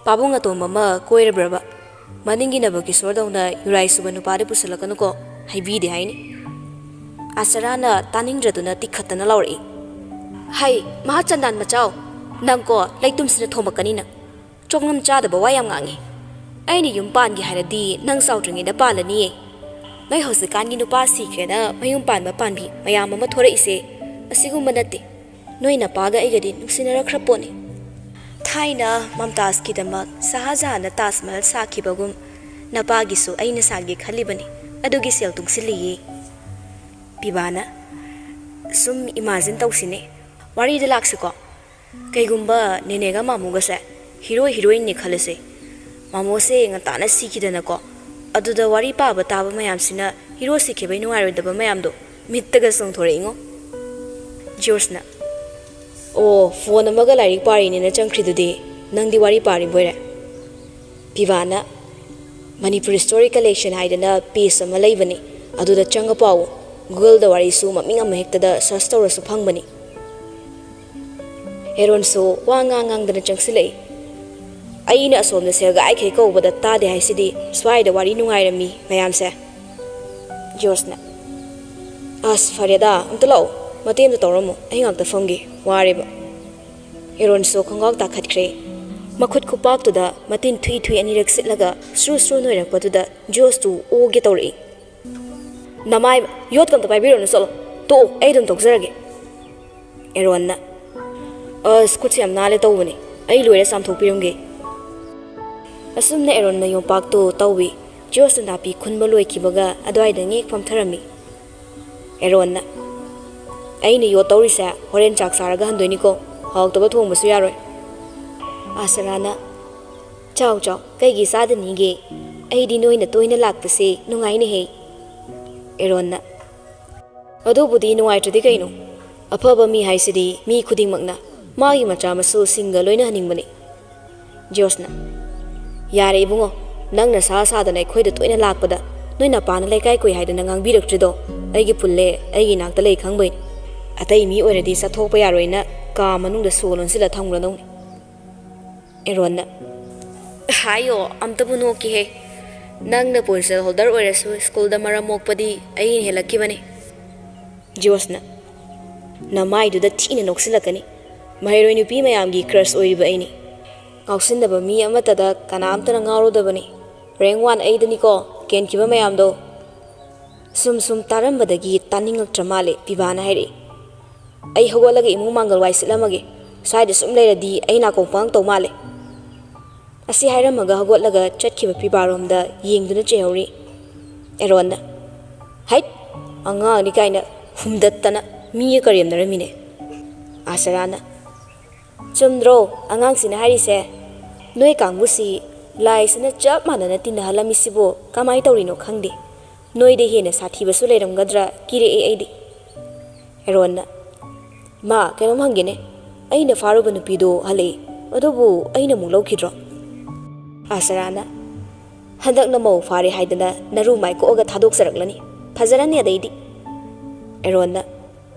ꯄꯥꯕꯨꯡ ꯑꯇꯣꯝꯕ ꯑꯃ ꯀꯣꯏꯔꯕ꯭ꯔꯕ? ꯃꯅꯤꯡꯒꯤ ꯅꯕꯀꯤꯁꯣꯔꯗꯧꯅ ꯌꯨꯔꯥꯏ ꯁꯨꯕ ꯅꯨꯄꯥꯗꯤ ꯄꯨꯁꯜꯂꯛꯀꯅꯨꯀꯣ, ꯍꯥꯏꯕꯤꯗꯦ ꯍꯥꯏꯅꯤ꯫" ꯑꯥꯆꯥꯔꯥꯅ ꯇꯥꯅꯤꯡꯗ꯭ꯔꯗꯨꯅ ꯇꯤꯛꯈꯠꯇꯅ ꯂꯥꯎꯔꯛꯏ, "ꯍꯩ, ꯃꯍꯥ ꯆꯟꯗꯥꯟ ꯃꯆꯥꯎ! ꯅꯪꯀꯣ ꯂꯩꯇꯨꯝꯁꯤꯅ ꯊꯣꯝꯃꯛꯀꯅꯤ ꯅꯪ꯫ ꯆꯣꯡꯂꯝ ꯆꯥꯗꯕ ꯋꯥ ꯌꯥꯝ ꯉꯥꯡꯉꯤ꯫ ꯑꯩꯅ ꯌꯨꯝ ꯄꯥꯟꯒꯦ ꯍꯥꯏꯔꯗꯤ ꯅꯪ ꯆꯥꯎꯗ꯭ꯔꯤꯉꯩꯗ ꯄꯥꯜꯂꯅꯤꯌꯦ꯫ ꯅꯣꯏ ꯍꯧꯖꯤꯛꯀꯥꯟꯒꯤ ꯅꯨꯄꯥ ꯁꯤꯈ꯭ꯔꯦꯅ ꯃꯌꯨꯝ ꯄꯥꯟꯕ ꯄꯥꯟꯕꯤ ꯃꯌꯥꯝ ꯑꯃ ꯊꯣꯔꯛꯏꯁꯦ ꯑꯁꯤꯒꯨꯝꯕ ꯅꯠꯇꯦ꯫ ꯅꯣꯏ ꯅꯄꯥꯒ ꯑꯩꯒꯗꯤ ꯅꯨꯡꯁꯤꯅꯔꯛꯈ꯭ꯔ ꯄꯣꯠꯅꯤ꯫ ꯊꯥꯏꯅ ꯃꯝꯇꯥꯖꯀꯤꯗꯃꯛ ꯁꯍꯥꯖꯍꯥꯟꯅ ꯇꯥꯖ ꯃꯍꯜ ꯁꯥꯈꯤꯕꯒꯨꯝ ꯅꯄꯥꯒꯤꯁꯨ ꯑꯩꯅ ꯁꯥꯒꯦ ꯈꯜꯂꯤꯕꯅꯤ꯫ ꯑꯗꯨꯒꯤ ꯁꯦꯜ ꯇꯨꯡꯁꯤꯜꯂꯤꯌꯦ꯫ ꯄꯤꯕꯥꯅ, ꯁꯨꯝ ꯏꯃꯥꯖꯤꯟ ꯇꯧꯁꯤꯅꯦ꯫ ꯋꯥꯔꯤꯗ ꯂꯥꯛꯁꯤꯀꯣ꯫ ꯀꯩꯒꯨꯝꯕ ꯅꯦꯅꯦꯒ ꯃꯥꯃꯣꯒꯁꯦ ꯍꯤꯔꯣ ꯍꯤꯔꯣꯏꯟꯅꯤ ꯈꯜꯂꯁꯦ꯫ ꯃꯥꯃꯣꯁꯦ ꯉꯟꯇꯥꯅ ꯁꯤꯈꯤꯗꯅꯀꯣ꯫ ꯑꯗꯨꯗ ꯋꯥꯔꯤ ꯄꯥꯕ ꯇꯥꯕ ꯃꯌꯥꯝꯁꯤꯅ ꯍꯤꯔꯣ ꯁꯤꯈꯤꯕꯩ ꯅꯨꯡꯉꯥꯏꯔꯣꯏꯗꯕ ꯃꯌꯥꯝꯗꯣ ꯃꯤꯠꯇꯒ ꯆꯣꯡꯊꯣꯔꯛꯏꯉꯣ꯫ ꯖꯣꯔꯖꯅ, "ꯑꯣ, ꯐꯣꯟ ꯑꯃꯒ ꯂꯥꯏꯔꯤꯛ ꯄꯥꯔꯤꯅꯦꯅ ꯆꯪꯈ꯭ꯔꯤꯗꯨꯗꯤ ꯅꯪꯗꯤ ꯋꯥꯔꯤ ꯄꯥꯔꯤꯕꯣꯏꯔꯦ?" ꯄꯤꯕꯥꯅ, "ꯃꯅꯤꯄꯨꯔ ꯁ꯭ꯇꯣꯔꯤ ꯀꯂꯦꯛꯁꯟ ꯍꯥꯏꯗꯅ ꯄꯦꯖ ꯑꯃ ꯂꯩꯕꯅꯤ, ꯑꯗꯨꯗ ꯆꯪꯉ ꯄꯥꯎ꯫ ꯒꯨꯒꯜꯗ ꯋꯥꯔꯤꯁꯨ ꯃꯃꯤꯡ ꯑꯃ ꯍꯦꯛꯇꯗ ꯁꯔꯆ ꯇꯧꯔꯁꯨ ꯐꯪꯕꯅꯤ꯫" ꯑꯦꯔꯣꯟꯁꯨ ꯋꯥ ꯉꯥꯡ ꯉꯥꯡꯗꯅ ꯆꯪꯁꯤꯜꯂꯛꯏ꯫ "ꯑꯩꯅ ꯑꯁꯣꯝꯗ ꯁꯦꯜꯒꯥꯏꯈꯩ ꯀꯧꯕꯗ ꯇꯥꯗꯦ ꯍꯥꯏꯁꯤꯗꯤ, ꯁ꯭ꯋꯥꯏꯗ ꯋꯥꯔꯤ ꯅꯨꯡꯉꯥꯏꯔꯝꯃꯤ ꯃꯌꯥꯝꯁꯦ꯫" ꯖꯣꯔꯖꯅ, "ꯑꯁ, ꯐꯔꯦꯗ, ꯑꯝꯇ ꯂꯥꯛꯑꯣ, ꯃꯇꯦꯡ ꯑꯝꯇ ꯇꯧꯔꯝꯃꯣ, ꯑꯩ ꯉꯥꯛꯇ ꯐꯝꯒꯦ, ꯋꯥꯔꯦꯕ꯫" ꯑꯦꯔꯣꯟꯁꯨ ꯈꯣꯡꯒꯥꯎ ꯇꯥꯈꯠꯈ꯭ꯔꯦ꯫ ꯃꯈꯨꯠ ꯈꯨꯄꯥꯛꯇꯨꯗ ꯃꯇꯤꯟ ꯊꯨꯏ ꯊꯨꯏ ꯑꯅꯤꯔꯛ ꯁꯤꯠꯂꯒ ꯁ꯭ꯔꯨ ꯁ꯭ꯔꯨ ꯅꯣꯏꯔꯛꯄꯗꯨꯗ ꯖꯣꯔꯖꯇꯨ ꯑꯣꯒꯦ ꯇꯧꯔꯛꯏ꯫ "ꯅꯃꯥꯏ, ꯌꯣꯠꯀ ꯑꯝꯇ ꯄꯥꯏꯕꯤꯔꯨꯅꯨ, ꯆꯠꯂꯣ꯫ ꯇꯣꯛꯑꯣ, ꯑꯩ ꯑꯗꯨꯝ ꯇꯧꯖꯔꯒꯦ꯫" ꯑꯦꯔꯣꯟꯅ, "ꯑꯁ, ꯈꯨꯠꯁꯦ ꯌꯥꯝ ꯅꯥꯜꯂꯦ ꯇꯧꯕꯅꯦ, ꯑꯩ ꯂꯣꯏꯔ ꯆꯥꯝꯊꯣꯛꯄꯤꯔꯝꯒꯦ꯫" ꯑꯁꯨꯝꯅ ꯑꯦꯔꯣꯟꯅ ꯌꯣꯝꯄꯥꯛꯇꯨ ꯇꯧꯏ꯫ ꯖꯣꯔꯖꯅ ꯅꯥꯄꯤ ꯈꯨꯟꯕ ꯂꯣꯏꯈꯤꯕꯒ ꯑꯗꯨꯋꯥꯏꯗ ꯉꯦꯛ ꯐꯝꯊꯔꯝꯃꯤ꯫ ꯑꯦꯔꯣꯟꯅ, "ꯑꯩꯅ ꯌꯣꯠ ꯇꯧꯔꯤꯁꯦ ꯍꯣꯔꯦꯟ ꯆꯥꯛ ꯆꯥꯔꯒ ꯍꯟꯗꯣꯏꯅꯤꯀꯣ, ꯍꯥꯎꯇꯕ ꯊꯣꯡꯕꯁꯨ ꯌꯥꯔꯣꯏ꯫" ꯑꯥꯁꯔꯥꯅ, "ꯆꯥꯎ ꯆꯥꯎ, ꯀꯩꯒꯤ ꯆꯥꯗꯅꯤꯒꯦ? ꯑꯩꯗꯤ ꯅꯣꯏꯅ ꯇꯣꯏꯅ ꯂꯥꯛꯄꯁꯦ ꯅꯨꯡꯉꯥꯏꯅꯦꯍꯦ꯫" ꯑꯦꯔꯣꯟꯅ, "ꯑꯗꯨꯕꯨꯗꯤ ꯅꯨꯡꯉꯥꯏꯇ꯭ꯔꯗꯤ ꯀꯩꯅꯣ? ꯑꯐꯕ ꯃꯤ ꯍꯥꯏꯁꯤꯗꯤ ꯃꯤ ꯈꯨꯗꯤꯡꯃꯛꯅ ꯃꯥꯒꯤ ꯃꯆꯥ ꯃꯁꯨꯁꯤꯡꯒ ꯂꯣꯏꯅꯍꯟꯅꯤꯡꯕꯅꯤ꯫" ꯖꯣꯔꯖꯅ, "ꯌꯥꯔꯦ ꯏꯕꯨꯡꯉꯣ, ꯅꯪꯅ ꯁꯥ ꯁꯥꯗꯅ ꯑꯩꯈꯣꯏꯗ ꯇꯣꯏꯅ ꯂꯥꯛꯄꯗ ꯅꯣꯏ ꯅꯄꯥꯅ ꯂꯩꯀꯥꯏ ꯀꯨꯏ ꯍꯥꯏꯗꯅ ꯉꯥꯡꯕꯤꯔꯛꯇ꯭ꯔꯤꯗꯣ ꯑꯩꯒꯤ ꯄꯨꯜꯂꯦ, ꯑꯩꯒꯤ ꯏꯅꯥꯛꯇ ꯂꯩ ꯈꯪꯕꯩꯅꯤ꯫ ꯑꯇꯩ ꯃꯤ ꯑꯣꯏꯔꯗꯤ ꯆꯠꯊꯣꯛꯄ ꯌꯥꯔꯣꯏꯅ ꯀꯥ ꯃꯅꯨꯡꯗ ꯁꯣ ꯂꯣꯟꯁꯤꯜꯂ ꯊꯝꯈ꯭ꯔꯗꯧꯅꯤ꯫" ꯑꯦꯔꯣꯟꯅ, "ꯍꯥꯏꯌꯣ, ꯑꯝꯇꯕꯨ ꯅꯣꯛꯀꯦꯍꯦ꯫ ꯅꯪꯅ ꯄꯣꯟꯁꯦꯜ ꯍꯣꯜꯗꯔ ꯑꯣꯏꯔꯁꯨ ꯁ꯭ꯀꯨꯜꯗ ꯃꯔꯝ ꯃꯣꯛꯄꯗꯤ ꯑꯩꯅ ꯍꯦꯜꯂꯛꯈꯤꯕꯅꯤ꯫" ꯖꯣꯔꯖꯅ, "ꯅꯃꯥꯏꯗꯨꯗ ꯊꯤꯅ ꯅꯣꯛꯁꯤꯜꯂꯛꯀꯅꯤ꯫ ꯃꯍꯩꯔꯣꯏ ꯅꯨꯄꯤ ꯃꯌꯥꯝꯒꯤ ꯀ꯭ꯔꯁ ꯑꯣꯏꯔꯤꯕ ꯑꯩꯅꯤ꯫ ꯉꯥꯎꯁꯤꯟꯅꯕ ꯃꯤ ꯑꯃꯠꯇꯗ ꯀꯅꯥꯝꯇꯅ ꯉꯥꯎꯔꯨꯗꯕꯅꯤ꯫ ꯔꯦꯡ ꯋꯥꯟ ꯑꯩꯗꯅꯤꯀꯣ ꯀꯦꯟꯈꯤꯕ ꯃꯌꯥꯝꯗꯣ꯫" ꯁꯨꯝ ꯁꯨꯝ ꯇꯥꯔꯝꯕꯗꯒꯤ ꯇꯥꯅꯤꯡꯉꯛꯇ꯭ꯔ ꯃꯥꯜꯂꯦ ꯄꯤꯕꯥꯅ ꯍꯥꯏꯔꯛꯏ꯫ ꯑꯩ ꯍꯧꯒꯠꯂꯒ ꯏꯃꯨꯡ ꯃꯥꯡꯒꯣꯜ ꯋꯥꯏ ꯁꯤꯠꯂꯝꯃꯒꯦ꯫ ꯁ꯭ꯋꯥꯏꯗ ꯁꯨꯝ ꯂꯩꯔꯗꯤ ꯑꯩ ꯅꯥꯀꯣꯡ ꯄꯪꯉꯛꯇꯧ ꯃꯥꯜꯂꯦ꯫ ꯑꯁꯤ ꯍꯥꯏꯔꯝꯃꯒ ꯍꯧꯒꯠꯂꯒ ꯆꯠꯈꯤꯕ ꯄꯤꯕꯥꯔꯣꯝꯗ ꯌꯦꯡꯗꯨꯅ ꯆꯩꯍꯧꯔꯤ ꯑꯦꯔꯣꯟꯅ꯫ "ꯍꯩꯠ! ꯑꯉꯥꯡꯅꯤ" ꯀꯥꯏꯅ ꯍꯨꯝꯗꯠꯇꯅ ꯃꯤꯒ ꯀꯔꯦꯝꯅꯔꯝꯃꯤꯅꯦ꯫ ꯑꯥꯆꯔꯥꯅ, "ꯆꯨꯝꯗ꯭ꯔꯣ ꯑꯉꯥꯡꯁꯤꯅ ꯍꯥꯏꯔꯤꯁꯦ? ꯅꯣꯏ ꯀꯥꯡꯕꯨꯁꯤ ꯂꯥꯏꯁꯤꯅ ꯆꯞ ꯃꯥꯟꯅꯅ ꯇꯤꯟꯅꯍꯜꯂꯝꯃꯤꯁꯤꯕꯨ ꯀꯃꯥꯏ ꯇꯧꯔꯤꯅꯣ ꯈꯪꯗꯦ꯫ ꯅꯣꯏꯗ ꯍꯦꯟꯅ ꯁꯥꯊꯤꯕꯁꯨ ꯂꯩꯔꯝꯒꯗ꯭ꯔꯥ ꯀꯤꯔꯛꯑꯦ ꯑꯩꯗꯤ"꯫ ꯑꯦꯔꯣꯟꯅ, "ꯃꯥ, ꯀꯩꯅꯣꯝ ꯍꯪꯒꯦꯅꯦ꯫ ꯑꯩꯅ ꯐꯥꯔꯨꯕ ꯅꯨꯄꯤꯗꯣ ꯍꯜꯂꯛꯏ, ꯑꯗꯨꯕꯨ ꯑꯩꯅ ꯑꯃꯨꯛ ꯂꯧꯈꯤꯗ꯭ꯔꯣ?" ꯑꯥꯆꯔꯥꯅ, "ꯍꯟꯗꯛꯅ ꯃꯧ ꯐꯥꯔꯦ ꯍꯥꯏꯗꯅ ꯅꯔꯨ ꯃꯥꯏ ꯀꯣꯛꯑꯒ ꯊꯥꯗꯣꯛꯆꯔꯛꯂꯅꯤ꯫ ꯐꯖꯔꯅꯤ ꯑꯗꯩꯗꯤ"꯫ ꯑꯦꯔꯣꯟꯅ,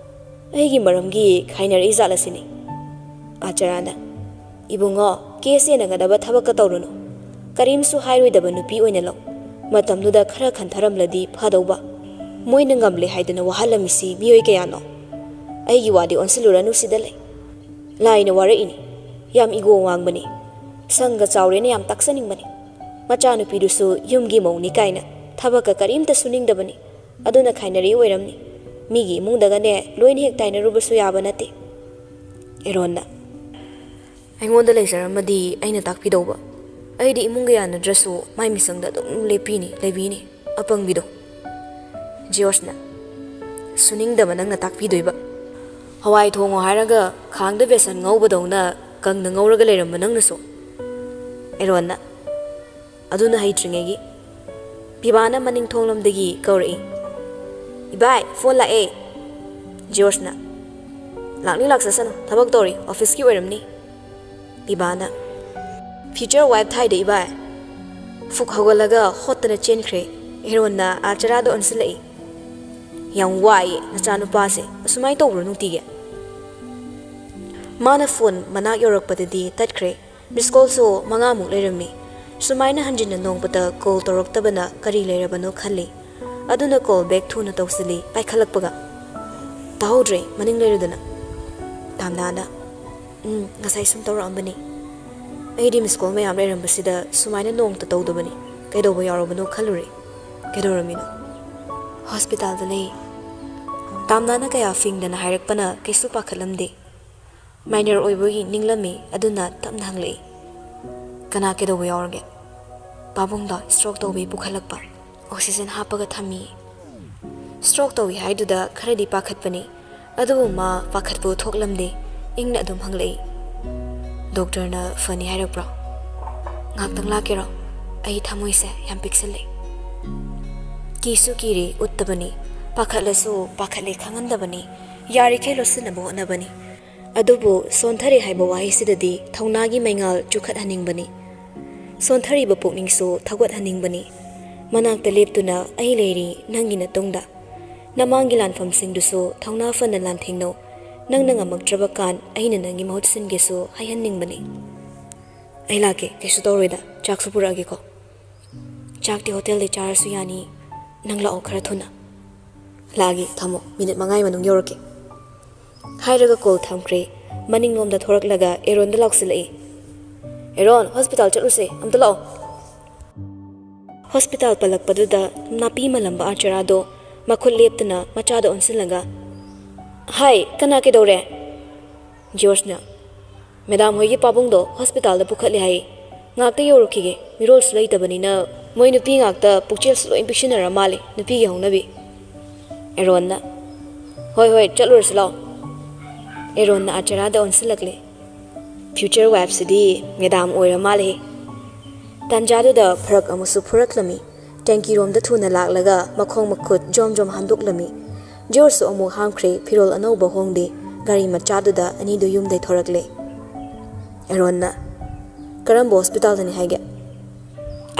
"ꯑꯩꯒꯤ ꯃꯔꯝꯒꯤ ꯈꯥꯏꯅꯔꯛꯏ ꯖꯥꯠꯂꯁꯤꯅꯤ"꯫ ꯑꯥꯆꯔꯥꯅ, "ꯏꯕꯨꯡꯉꯣ, ꯀꯦꯁ ꯌꯦꯟꯅꯒꯗꯕ ꯊꯕꯛꯀ ꯇꯧꯔꯨꯅꯨ꯫ ꯀꯔꯤꯝꯁꯨ ꯍꯥꯏꯔꯣꯏꯗꯕ ꯅꯨꯄꯤ ꯑꯣꯏꯅ ꯂꯧ꯫ ꯃꯇꯝꯗꯨꯗ ꯈꯔ ꯈꯟꯊꯔꯝꯂꯗꯤ ꯐꯗꯧꯕ꯫ ꯃꯣꯏꯅ ꯉꯝꯂꯦ ꯍꯥꯏꯗꯅ ꯋꯥꯍꯜꯂꯝꯃꯤꯁꯤ ꯃꯤꯑꯣꯏ ꯀꯌꯥꯅꯣ? ꯑꯩꯒꯤ ꯋꯥꯗꯤ ꯑꯣꯟꯁꯤꯜꯂꯨꯔꯅꯨ ꯁꯤꯗ ꯂꯩ꯫ ꯂꯥꯏꯅ ꯋꯥꯔꯛꯏꯅꯤ꯫ ꯌꯥꯝ ꯏꯒꯣ ꯋꯥꯡꯕꯅꯤ꯫ ꯁꯪꯒ ꯆꯥꯎꯔꯦꯅ ꯌꯥꯝ ꯇꯥꯛꯆꯅꯤꯡꯕꯅꯤ꯫ ꯃꯆꯥꯅꯨꯄꯤꯗꯨꯁꯨ ꯌꯨꯝꯒꯤ ꯃꯧꯅꯤ ꯀꯥꯏꯅ ꯊꯕꯛꯀ ꯀꯔꯤꯝꯇ ꯁꯨꯅꯤꯡꯗꯕꯅꯤ꯫ ꯑꯗꯨꯅ ꯈꯥꯏꯅꯔꯤ ꯑꯣꯏꯔꯝꯅꯤ꯫ ꯃꯤꯒꯤ ꯏꯃꯨꯡꯗꯒꯅꯦ ꯂꯣꯏꯅ ꯍꯦꯛ ꯇꯥꯏꯅꯔꯨꯕꯁꯨ ꯌꯥꯕ ꯅꯠꯇꯦ"꯫ ꯑꯦꯔꯣꯟꯅ, "ꯑꯩꯉꯣꯟꯗ ꯂꯩꯖꯔꯝꯃꯗꯤ ꯑꯩꯅ ꯇꯥꯛꯄꯤꯗꯧꯕ꯫ ꯑꯩꯗꯤ ꯏꯃꯨꯡꯒ ꯌꯥꯅꯗ꯭ꯔꯁꯨ ꯃꯥꯏ ꯃꯤꯆꯪꯗ ꯑꯗꯨꯝ ꯂꯦꯞꯄꯤꯅꯤ, ꯂꯩꯕꯤꯅꯤ꯫ ꯑꯄꯪꯕꯤꯗꯣ"꯫ ꯖꯤꯌꯣꯁꯅ, "ꯁꯨꯅꯤꯡꯗꯕ ꯅꯪꯅ ꯇꯥꯛꯄꯤꯗꯣꯏꯕ꯫ ꯍꯋꯥꯏ ꯊꯣꯡꯉꯣ ꯍꯥꯏꯔꯒ ꯈꯥꯡꯗ ꯕꯦꯁꯟ ꯉꯧꯕꯗꯧꯅ ꯀꯪꯅ ꯉꯧꯔꯒ ꯂꯩꯔꯝꯕ ꯅꯪꯅꯁꯨ"꯫ ꯑꯦꯔꯣꯟꯅ, "ꯑꯗꯨꯅ ꯍꯩꯇ꯭ꯔꯤꯉꯩꯒꯤ"꯫ ꯄꯤꯕꯥꯅ ꯃꯅꯤꯡ ꯊꯣꯡꯂꯣꯝꯗꯒꯤ ꯀꯧꯔꯛꯏ, "ꯏꯕꯥꯏ, ꯐꯣꯟ ꯂꯥꯛꯑꯦ"꯫ ꯖꯤꯌꯣꯁꯅ, "ꯂꯥꯛꯅꯤ ꯂꯥꯛꯆꯁꯅꯨ, ꯊꯕꯛ ꯇꯧꯔꯤ, ꯑꯣꯐꯤꯁꯀꯤ ꯑꯣꯏꯔꯝꯅꯤ"꯫ ꯄꯤꯕꯥꯅ, "ꯐ꯭ꯌꯨꯆꯔ ꯋꯥꯏꯐ ꯊꯥꯏꯗ ꯏꯕꯥꯏ"꯫ ꯐꯨꯛ ꯍꯧꯒꯠꯂꯒ ꯍꯣꯠꯇꯅ ꯆꯦꯟꯈ꯭ꯔꯦ꯫ ꯑꯦꯔꯣꯟꯅ ꯑꯥꯆꯔꯥꯗ ꯑꯣꯟꯁꯤꯜꯂꯛꯏ, "ꯌꯥꯝ ꯋꯥꯏꯌꯦ ꯅꯆꯥꯅꯨꯄꯥꯁꯦ, ꯑꯁꯨꯃꯥꯏꯅ ꯇꯧꯕ꯭ꯔꯣ ꯅꯨꯡꯇꯤꯒꯤ?" ꯃꯥꯅ ꯐꯣꯟ ꯃꯅꯥꯛ ꯌꯧꯔꯛꯄꯗꯗꯤ ꯇꯠꯈ꯭ꯔꯦ꯫ ꯃꯤꯁ ꯀꯣꯜꯁꯨ ꯃꯉꯥꯃꯨꯛ ꯂꯩꯔꯝꯃꯤ꯫ ꯁꯨꯃꯥꯏꯅ ꯍꯟꯖꯤꯟꯅ ꯅꯣꯡꯃꯇ ꯀꯣꯜ ꯇꯧꯔꯛꯇꯕꯅ ꯀꯔꯤ ꯂꯩꯔꯕꯅꯣ ꯈꯜꯂꯤ꯫ ꯑꯗꯨꯅ ꯀꯣꯜ ꯕꯦꯛ ꯊꯨꯅ ꯇꯧꯁꯤꯜꯂꯤ꯫ ꯄꯥꯏꯈꯠꯂꯛꯄꯒ, "ꯇꯥꯍꯧꯗ꯭ꯔꯦ, ꯃꯅꯤꯡ ꯂꯩꯔꯨꯗꯅ"꯫ ꯇꯥꯝꯅꯥꯅ, "ꯎꯝ, ꯉꯁꯥꯏ ꯁꯨꯝ ꯇꯧꯔꯛꯑꯝꯕꯅꯤ꯫ ꯑꯩꯗꯤ ꯃꯤꯁ ꯀꯣꯜ ꯃꯌꯥꯝ ꯂꯩꯔꯝꯕꯁꯤꯗ ꯁꯨꯃꯥꯏꯅ ꯅꯣꯡꯃꯇ ꯇꯧꯗꯕꯅꯤ꯫ ꯀꯩꯗꯧꯕ ꯌꯥꯎꯔꯕꯅꯣ ꯈꯜꯂꯨꯔꯦ꯫ ꯀꯩꯗꯧꯔꯝꯃꯤꯅꯣ?" "ꯍꯣꯁꯄꯤꯇꯥꯜꯗ ꯂꯩ"꯫ ꯇꯥꯝꯅꯥꯅ ꯀꯌꯥ ꯐꯤꯡꯗꯅ ꯍꯥꯏꯔꯛꯄꯅ ꯀꯩꯁꯨ ꯄꯥꯈꯠꯂꯝꯗꯦ꯫ ꯃꯥꯏꯅꯔ ꯑꯣꯏꯕꯒꯤ ꯅꯤꯡꯂꯝꯃꯤ꯫ ꯑꯗꯨꯅ ꯇꯞꯅ ꯍꯪꯂꯛꯏ, "ꯀꯅꯥ ꯀꯩꯗꯧꯕ ꯌꯥꯎꯔꯒꯦ?" "ꯄꯥꯕꯨꯡꯗꯣ ꯁ꯭ꯇ꯭ꯔꯣꯛ ꯇꯧꯕꯩ ꯄꯨꯈꯠꯂꯛꯄ, ꯑꯣꯛꯁꯤꯖꯦꯟ ꯍꯥꯞꯄꯒ ꯊꯝꯃꯤ꯫" ꯁ꯭ꯇ꯭ꯔꯣꯛ ꯇꯧꯏ ꯍꯥꯏꯗꯨꯗ ꯈꯔꯗꯤ ꯄꯥꯈꯠꯄꯅꯤ꯫ ꯑꯗꯨꯕꯨ ꯃꯥ ꯄꯥꯈꯠꯄ ꯊꯣꯛꯂꯝꯗꯦ꯫ ꯏꯪꯅ ꯑꯗꯨꯝ ꯍꯪꯂꯛꯏ, "ꯗꯣꯛꯇꯔꯅ ꯐꯅꯤ ꯍꯥꯏꯔꯛꯄ꯭ꯔꯣ? ꯉꯥꯛꯇꯪ ꯂꯥꯛꯀꯦꯔꯣ? ꯑꯩ ꯊꯃꯣꯏꯁꯦ ꯌꯥꯝ ꯄꯤꯛꯁꯜꯂꯦ꯫" ꯀꯤꯁꯨ ꯀꯤꯔꯤ, ꯎꯠꯇꯕꯅꯤ꯫ ꯄꯥꯈꯠꯂꯁꯨ ꯄꯥꯈꯠꯂꯦ ꯈꯪꯍꯟꯗꯕꯅꯤ꯫ ꯌꯥꯔꯤꯈꯩ ꯂꯣꯠꯁꯤꯟꯅꯕ ꯍꯣꯠꯅꯕꯅꯤ꯫ ꯑꯗꯨꯕꯨ ꯁꯣꯟꯊꯔꯦ ꯍꯥꯏꯕ ꯋꯥꯍꯩꯁꯤꯗꯗꯤ ꯊꯧꯅꯥꯒꯤ ꯃꯩꯉꯥꯜ ꯆꯨꯈꯠꯍꯟꯅꯤꯡꯕꯅꯤ꯫ ꯁꯣꯟꯊꯔꯤꯕ ꯄꯨꯛꯅꯤꯡꯁꯨ ꯊꯧꯒꯠꯍꯟꯅꯤꯡꯕꯅꯤ꯫ ꯃꯅꯥꯛꯇ ꯂꯦꯞꯇꯨꯅ, "ꯑꯩ ꯂꯩꯔꯤ ꯅꯪꯒꯤ ꯅꯇꯨꯡꯗ꯫ ꯅꯃꯥꯡꯒꯤ ꯂꯥꯟꯐꯝꯁꯤꯡꯗꯨꯁꯨ ꯊꯧꯅꯥ ꯐꯅ ꯂꯥꯟꯊꯦꯡꯅꯧ꯫ ꯅꯪꯅ ꯉꯝꯃꯛꯇ꯭ꯔꯕ ꯀꯥꯟ ꯑꯩꯅ ꯅꯪꯒꯤ ꯃꯍꯨꯠ ꯁꯤꯟꯒꯦꯁꯨ" ꯍꯥꯏꯍꯟꯅꯤꯡꯕꯅꯤ꯫ "ꯑꯩ ꯂꯥꯛꯀꯦ, ꯀꯩꯁꯨ ꯇꯧꯔꯣꯏꯗ꯫ ꯆꯥꯛꯁꯨ ꯄꯨꯔꯛꯑꯒꯦꯀꯣ꯫" "ꯆꯥꯛꯇꯤ ꯍꯣꯇꯦꯜꯗꯩ ꯆꯥꯔꯁꯨ ꯌꯥꯅꯤ꯫ ꯅꯪ ꯂꯥꯛꯑꯣ ꯈꯔ ꯊꯨꯅ꯫" "ꯂꯥꯛꯑꯒꯦ, ꯊꯝꯃꯣ꯫ ꯃꯤꯅꯤꯠ ꯃꯉꯥꯒꯤ ꯃꯅꯨꯡ ꯌꯧꯔꯛꯀꯦ꯫" ꯍꯥꯏꯔꯒ ꯀꯣꯜ ꯊꯝꯈ꯭ꯔꯦ꯫ ꯃꯅꯤꯡꯂꯣꯝꯗ ꯊꯣꯔꯛꯂꯒ ꯑꯦꯔꯣꯟꯗ ꯂꯥꯎꯁꯤꯜꯂꯛꯏ, "ꯑꯦꯔꯣꯟ, ꯍꯣꯁꯄꯤꯇꯥꯜ ꯆꯠꯂꯨꯁꯦ, ꯑꯝꯇ ꯂꯥꯛꯑꯣ꯫" ꯍꯣꯁꯄꯤꯇꯥꯜ ꯄꯜꯂꯛꯄꯗꯨꯗ ꯅꯥꯄꯤ ꯃꯥꯜꯂꯝꯕ ꯑꯥꯆꯥꯔꯥꯗꯣ ꯃꯈꯨꯠ ꯂꯦꯞꯇꯅ ꯃꯆꯥꯗ ꯑꯣꯟꯁꯤꯜꯂꯒ, "ꯍꯥꯏ, ꯀꯅꯥ ꯀꯩꯗꯧꯔꯦ?" ꯖꯣꯔꯖꯅ, "ꯃꯦꯗꯥꯝ ꯍꯣꯏꯒꯤ ꯄꯥꯕꯨꯡꯗꯣ ꯍꯣꯁꯄꯤꯇꯥꯜꯗ ꯄꯨꯈꯠꯂꯦ ꯍꯥꯏꯌꯦ꯫ ꯉꯥꯛꯇ ꯌꯧꯔꯨꯈꯤꯒꯦ, ꯃꯤꯔꯣꯜꯁꯨ ꯂꯩꯇꯕꯅꯤꯅ꯫ ꯃꯣꯏ ꯅꯨꯄꯤ ꯉꯥꯛꯇ ꯄꯨꯛꯆꯦꯜꯁꯨ ꯂꯣꯏ ꯄꯤꯛꯁꯤꯟꯅꯔ ꯃꯥꯜꯂꯦ, ꯅꯨꯄꯤꯒꯤ ꯍꯧꯅꯕꯤ꯫" ꯑꯦꯔꯣꯟꯅ, "ꯍꯣꯏ, ꯍꯣꯏ, ꯆꯠꯂꯨꯔꯁꯤ ꯂꯥꯛꯑꯣ꯫" ꯑꯦꯔꯣꯟꯅ ꯑꯥꯆꯥꯔꯥꯗ ꯑꯣꯟꯁꯤꯜꯂꯛꯂꯦ꯫ "ꯐ꯭ꯌꯨꯆꯔ ꯋꯥꯏꯐꯁꯤꯗꯤ ꯃꯦꯗꯥꯝ ꯑꯣꯏꯔ ꯃꯥꯜꯂꯦꯍꯦ꯫" ꯇꯥꯟꯖꯥꯗꯨꯗ ꯐꯔꯛ ꯑꯃꯁꯨ ꯐꯨꯔꯛꯂꯝꯃꯤ꯫ ꯇꯦꯡꯀꯤꯔꯣꯝꯗ ꯊꯨꯅ ꯂꯥꯛꯂꯒ ꯃꯈꯣꯡ ꯃꯈꯨꯠ ꯖꯣꯝ ꯖꯣꯝ ꯍꯥꯝꯗꯣꯛꯂꯝꯃꯤ꯫ ꯖꯣꯔꯖꯁꯨ ꯑꯃꯨꯛ ꯍꯥꯝꯈ꯭ꯔꯦ, ꯐꯤꯔꯣꯜ ꯑꯅꯧꯕ ꯍꯣꯡꯗꯦ꯫ ꯒꯥꯔꯤ ꯃꯆꯥꯗꯨꯗ ꯑꯅꯤꯗꯨ ꯌꯨꯝꯗꯩ ꯊꯣꯔꯛꯂꯦ꯫ ꯑꯦꯔꯣꯟꯅ, "ꯀꯔꯝꯕ ꯍꯣꯁꯄꯤꯇꯥꯜꯗꯅꯤ ꯍꯥꯏꯒꯦ?"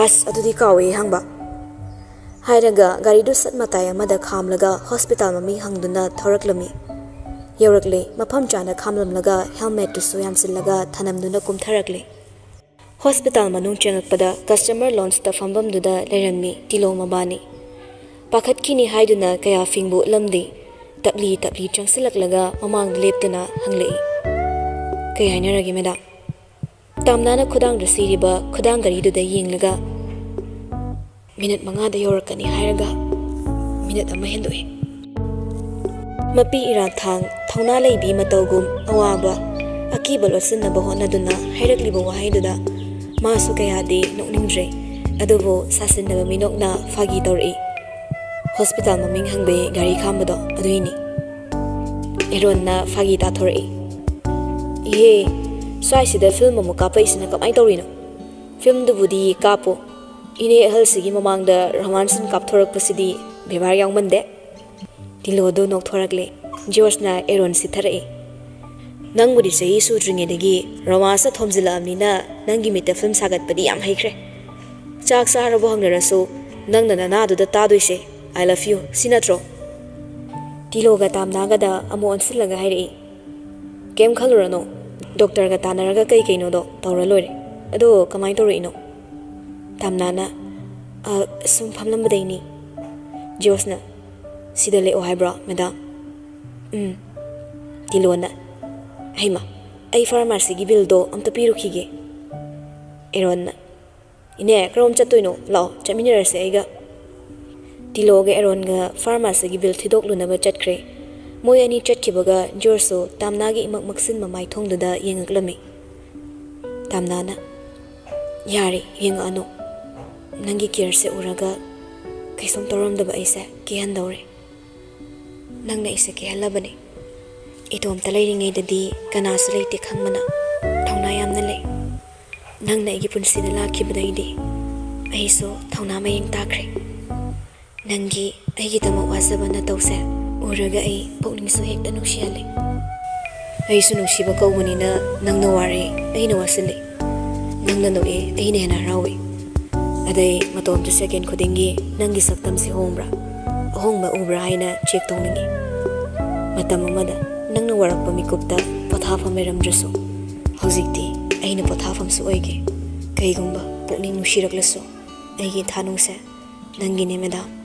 "ꯑꯁ, ꯑꯗꯨꯗꯤ ꯀꯥꯎꯋꯦ ꯍꯪꯕ꯫" ꯍꯥꯏꯔꯒ ꯒꯥꯔꯤꯗꯨ ꯁꯠ ꯃꯇꯥꯏ ꯑꯃꯗ ꯈꯥꯝꯂꯒ ꯍꯣꯁꯄꯤꯇꯥꯜ ꯃꯃꯤꯡ ꯍꯪꯗꯨꯅ ꯊꯧꯔꯛꯂꯝꯃꯤ꯫ ꯌꯧꯔꯛꯂꯦ꯫ ꯃꯐꯝ ꯆꯥꯅ ꯈꯥꯝꯂꯝꯂꯒ ꯍꯦꯜꯃꯦꯠꯇꯨꯁꯨ ꯌꯥꯟꯁꯤꯜꯂꯒ ꯊꯅꯝꯗꯨꯅ ꯀꯨꯝꯊꯔꯛꯂꯦ꯫ ꯍꯣꯁꯄꯤꯇꯥꯜ ꯃꯅꯨꯡ ꯆꯪꯉꯛꯄꯗ ꯀꯁꯇꯃꯔ ꯂꯥꯎꯟꯖꯇ ꯐꯝꯐꯝꯗꯨꯗ ꯂꯩꯔꯝꯃꯤ ꯇꯤꯂꯣ ꯃꯕꯥꯅꯤ꯫ ꯄꯥꯈꯠꯈꯤꯅꯤ ꯍꯥꯏꯗꯨꯅ ꯀꯌꯥ ꯐꯤꯡꯕ ꯎꯠꯂꯝꯗꯦ꯫ ꯇꯞꯂꯤ ꯇꯞꯂꯤ ꯆꯪꯁꯤꯜꯂꯛꯂꯒ ꯃꯃꯥꯡꯗ ꯂꯦꯞꯇꯨꯅ ꯍꯪꯂꯛꯏ, "ꯀꯩ ꯍꯥꯏꯅꯔꯒꯦ, ꯃꯦꯗꯥꯝ?" ꯇꯥꯝꯅꯥꯅ ꯈꯨꯗꯥꯡꯗ ꯁꯤꯔꯤꯕ ꯈꯨꯗꯥꯡ ꯒꯥꯔꯤꯗꯨꯗ ꯌꯦꯡꯂꯒ, "ꯃꯤꯅꯠ ꯃꯉꯥꯗ ꯌꯧꯔꯛꯀꯅꯤ" ꯍꯥꯏꯔꯒ ꯃꯤꯅꯠ ꯑꯃ ꯍꯦꯟꯗꯣꯛꯏ꯫ ꯃꯄꯤ ꯏꯔꯥꯊꯥꯡ ꯊꯧꯅꯥ ꯂꯩꯕꯤ ꯃꯇꯧꯒꯨꯝ ꯑꯋꯥꯕ, ꯑꯀꯤꯕ ꯂꯣꯠꯁꯤꯟꯅꯕ ꯍꯣꯠꯅꯗꯨꯅ ꯍꯥꯏꯔꯛꯂꯤꯕ ꯋꯥꯍꯩꯗꯨꯗ ꯃꯥꯁꯨ ꯀꯌꯥꯗꯤ ꯅꯣꯛꯅꯤꯡꯗ꯭ꯔꯦ꯫ ꯑꯗꯨꯕꯨ ꯁꯥꯁꯤꯟꯅꯕ ꯃꯤꯅꯣꯛꯅ ꯐꯥꯒꯤ ꯇꯧꯔꯛꯏ꯫ "ꯍꯣꯁꯄꯤꯇꯥꯜ ꯃꯃꯤꯡ ꯍꯪꯕꯒꯤ ꯒꯥꯔꯤ ꯈꯥꯝꯕꯗꯣ ꯑꯗꯨꯏꯅꯤ꯫" ꯑꯦꯔꯣꯟꯅ ꯐꯥꯒꯤ ꯇꯥꯊꯣꯔꯛꯏ꯫ "ꯏꯍꯦ, ꯁ꯭ꯋꯥꯏꯁꯤꯗ ꯐꯤꯂꯝ ꯑꯃꯨꯛ ꯀꯥꯞꯄꯛꯏꯁꯤꯅ ꯀꯃꯥꯏꯅ ꯇꯧꯔꯤꯅꯣ?" "ꯐꯤꯂꯝꯗꯨꯕꯨꯗꯤ ꯀꯥꯞꯄꯣ, ꯏꯅꯦ ꯑꯍꯜꯁꯤꯒꯤ ꯃꯃꯥꯡꯗ ꯔꯣꯃꯥꯟꯁ ꯁꯤꯟ ꯀꯥꯞꯊꯣꯔꯛꯄꯁꯤꯗꯤ ꯕꯦꯕꯥꯔ ꯌꯥꯎꯃꯟꯗꯦ꯫" ꯇꯤꯂꯣꯗꯣ ꯅꯣꯛꯊꯣꯔꯛꯂꯦ꯫ ꯖꯣꯔꯖꯅ ꯑꯦꯔꯣꯟ ꯁꯤꯊꯔꯛꯏ꯫ "ꯅꯪꯕꯨꯗꯤ ꯆꯍꯤ ꯁꯨꯗ꯭ꯔꯤꯉꯩꯗꯒꯤ ꯔꯣꯃꯥꯟꯁꯅ ꯊꯣꯝꯖꯤꯜꯂꯛꯑꯕꯅꯤꯅ ꯅꯪꯒꯤ ꯃꯤꯠꯇ ꯐꯤꯂꯝ ꯁꯥꯒꯠꯄꯗꯤ ꯌꯥꯝ ꯍꯩꯈ꯭ꯔꯦ꯫ ꯆꯥꯛ ꯆꯥꯔꯕꯣ ꯍꯪꯅꯔꯁꯨ ꯅꯪꯅ ꯅꯅꯥꯗꯨꯗ ꯇꯥꯗꯣꯏꯁꯦ 'I love you' ꯁꯤ ꯅꯠꯇ꯭ꯔꯣ?" ꯇꯤꯂꯣꯒ ꯇꯥꯝꯅꯥꯒꯗ ꯑꯃꯨꯛ ꯑꯣꯟꯁꯤꯜꯂꯒ ꯍꯥꯏꯔꯛꯏ꯫ "ꯀꯩꯝ ꯈꯜꯂꯨꯔꯅꯨ, ꯗꯣꯛꯇꯔꯒ ꯇꯥꯟꯅꯔꯒ ꯀꯩ ꯀꯩꯅꯣꯗꯣ ꯇꯧꯔ ꯂꯣꯏꯔꯦ꯫ ꯑꯗꯣ ꯀꯃꯥꯏꯅ ꯇꯧꯔꯛꯏꯅꯣ?" ꯇꯥꯝꯅꯥꯅ, "ꯑ, ꯁꯨꯝ ꯐꯝꯂꯝꯕꯗꯩꯅꯤ꯫" ꯖꯣꯔꯖꯅ, "ꯁꯤꯗ ꯂꯦꯛꯑꯣ ꯍꯥꯏꯕ꯭ꯔꯣ, ꯃꯦꯗꯥꯝ?" "ꯎꯝ꯫" ꯇꯤꯂꯣꯅ, "ꯍꯩꯃ, ꯑꯩ ꯐꯥꯔꯃꯥꯁꯤꯒꯤ ꯕꯤꯜꯗꯣ ꯑꯝꯇ ꯄꯤꯔꯨꯈꯤꯒꯦ꯫" ꯑꯦꯔꯣꯟꯅ, "ꯏꯅꯦ, ꯀꯔꯣꯝ ꯆꯠꯇꯣꯏꯅꯣ? ꯂꯥꯛꯑꯣ, ꯆꯠꯃꯤꯟꯅꯔꯁꯦ ꯑꯩꯒ꯫" ꯇꯤꯂꯣꯒ ꯑꯦꯔꯣꯟꯒ ꯐꯥꯔꯃꯥꯁꯤꯒꯤ ꯕꯤꯜ ꯊꯤꯗꯣꯛꯂꯨꯅꯕ ꯆꯠꯈ꯭ꯔꯦ꯫ ꯃꯣꯏ ꯑꯅꯤ ꯆꯠꯈꯤꯕꯒ ꯖꯣꯔꯖꯁꯨ ꯇꯥꯝꯅꯥꯒꯤ ꯏꯃꯛ ꯃꯛꯁꯤꯟꯕ ꯃꯥꯏꯊꯣꯡꯗꯨꯗ ꯌꯦꯡꯉꯛꯂꯝꯃꯤ꯫ ꯇꯥꯝꯅꯥꯅ, "ꯌꯥꯔꯦ, ꯌꯦꯡꯉꯛꯑꯅꯨ꯫ ꯅꯪꯒꯤ ꯀꯦꯌꯔꯁꯦ ꯎꯔꯒ ꯀꯩꯁꯨꯝ ꯇꯧꯔꯝꯗꯕ ꯑꯩꯁꯦ ꯀꯤꯍꯟꯗꯧꯔꯦ꯫ ꯅꯪꯅ ꯑꯩꯁꯦ ꯀꯤꯍꯜꯂꯕꯅꯦ꯫ ꯏꯇꯣꯝꯇ ꯂꯩꯔꯤꯉꯩꯗꯗꯤ ꯀꯅꯥꯁꯨ ꯂꯩꯇꯦ ꯈꯪꯕꯅ ꯊꯧꯅꯥ ꯌꯥꯝꯅ ꯂꯩ꯫ ꯅꯪꯅ ꯑꯩꯒꯤ ꯄꯨꯟꯁꯤꯗ ꯂꯥꯛꯈꯤꯕꯗꯩꯗꯤ ꯑꯩꯁꯨ ꯊꯧꯅꯥ ꯃꯌꯦꯡ ꯇꯥꯈ꯭ꯔꯦ꯫ ꯅꯪꯒꯤ ꯑꯩꯒꯤꯗꯃꯛ ꯋꯥꯖꯕ ꯅꯇꯧꯁꯦ ꯎꯔꯒ ꯑꯩ ꯄꯨꯛꯅꯤꯡꯁꯨ ꯍꯦꯛꯇ ꯅꯨꯡꯁꯤꯍꯜꯂꯦ꯫" "ꯑꯩꯁꯨ ꯅꯨꯡꯁꯤꯕ ꯀꯧꯕꯅꯤꯅ ꯅꯪꯅ ꯋꯥꯔꯦ, ꯑꯩꯅ ꯋꯥꯁꯤꯜꯂꯦ꯫ ꯅꯪꯅ ꯅꯣꯛꯑꯦ, ꯑꯩꯅ ꯍꯦꯟꯅ ꯍꯔꯥꯎꯋꯦ꯫ ꯑꯗꯩ ꯃꯇꯣꯝꯇ ꯁꯦꯀꯦꯟ ꯈꯨꯗꯤꯡꯒꯤ ꯅꯪꯒꯤ ꯁꯛꯇꯝꯁꯦ ꯍꯣꯡꯕ꯭ꯔꯥ, ꯑꯍꯣꯡꯕ ꯎꯕ꯭ꯔꯥ ꯍꯥꯏꯅ ꯆꯦꯛ ꯇꯧꯅꯤꯡꯉꯤ꯫ ꯃꯇꯝ ꯑꯃꯗ ꯅꯪꯅ ꯋꯥꯔꯛꯄ ꯃꯤꯀꯨꯞꯇ ꯄꯣꯊꯥꯐꯝ ꯂꯩꯔꯝꯗ꯭ꯔꯁꯨ, ꯍꯧꯖꯤꯛꯇꯤ ꯑꯩꯅ ꯄꯣꯊꯥꯐꯝꯁꯨ ꯑꯣꯏꯒꯦ꯫ ꯀꯩꯒꯨꯝꯕ ꯄꯨꯛꯅꯤꯡ ꯅꯨꯡꯁꯤꯔꯛꯂꯁꯨ, ꯑꯩꯒꯤ ꯊꯥꯅꯨꯡꯁꯦ ꯅꯪꯒꯤꯅꯦ, ꯃꯦꯗꯥꯝ꯫"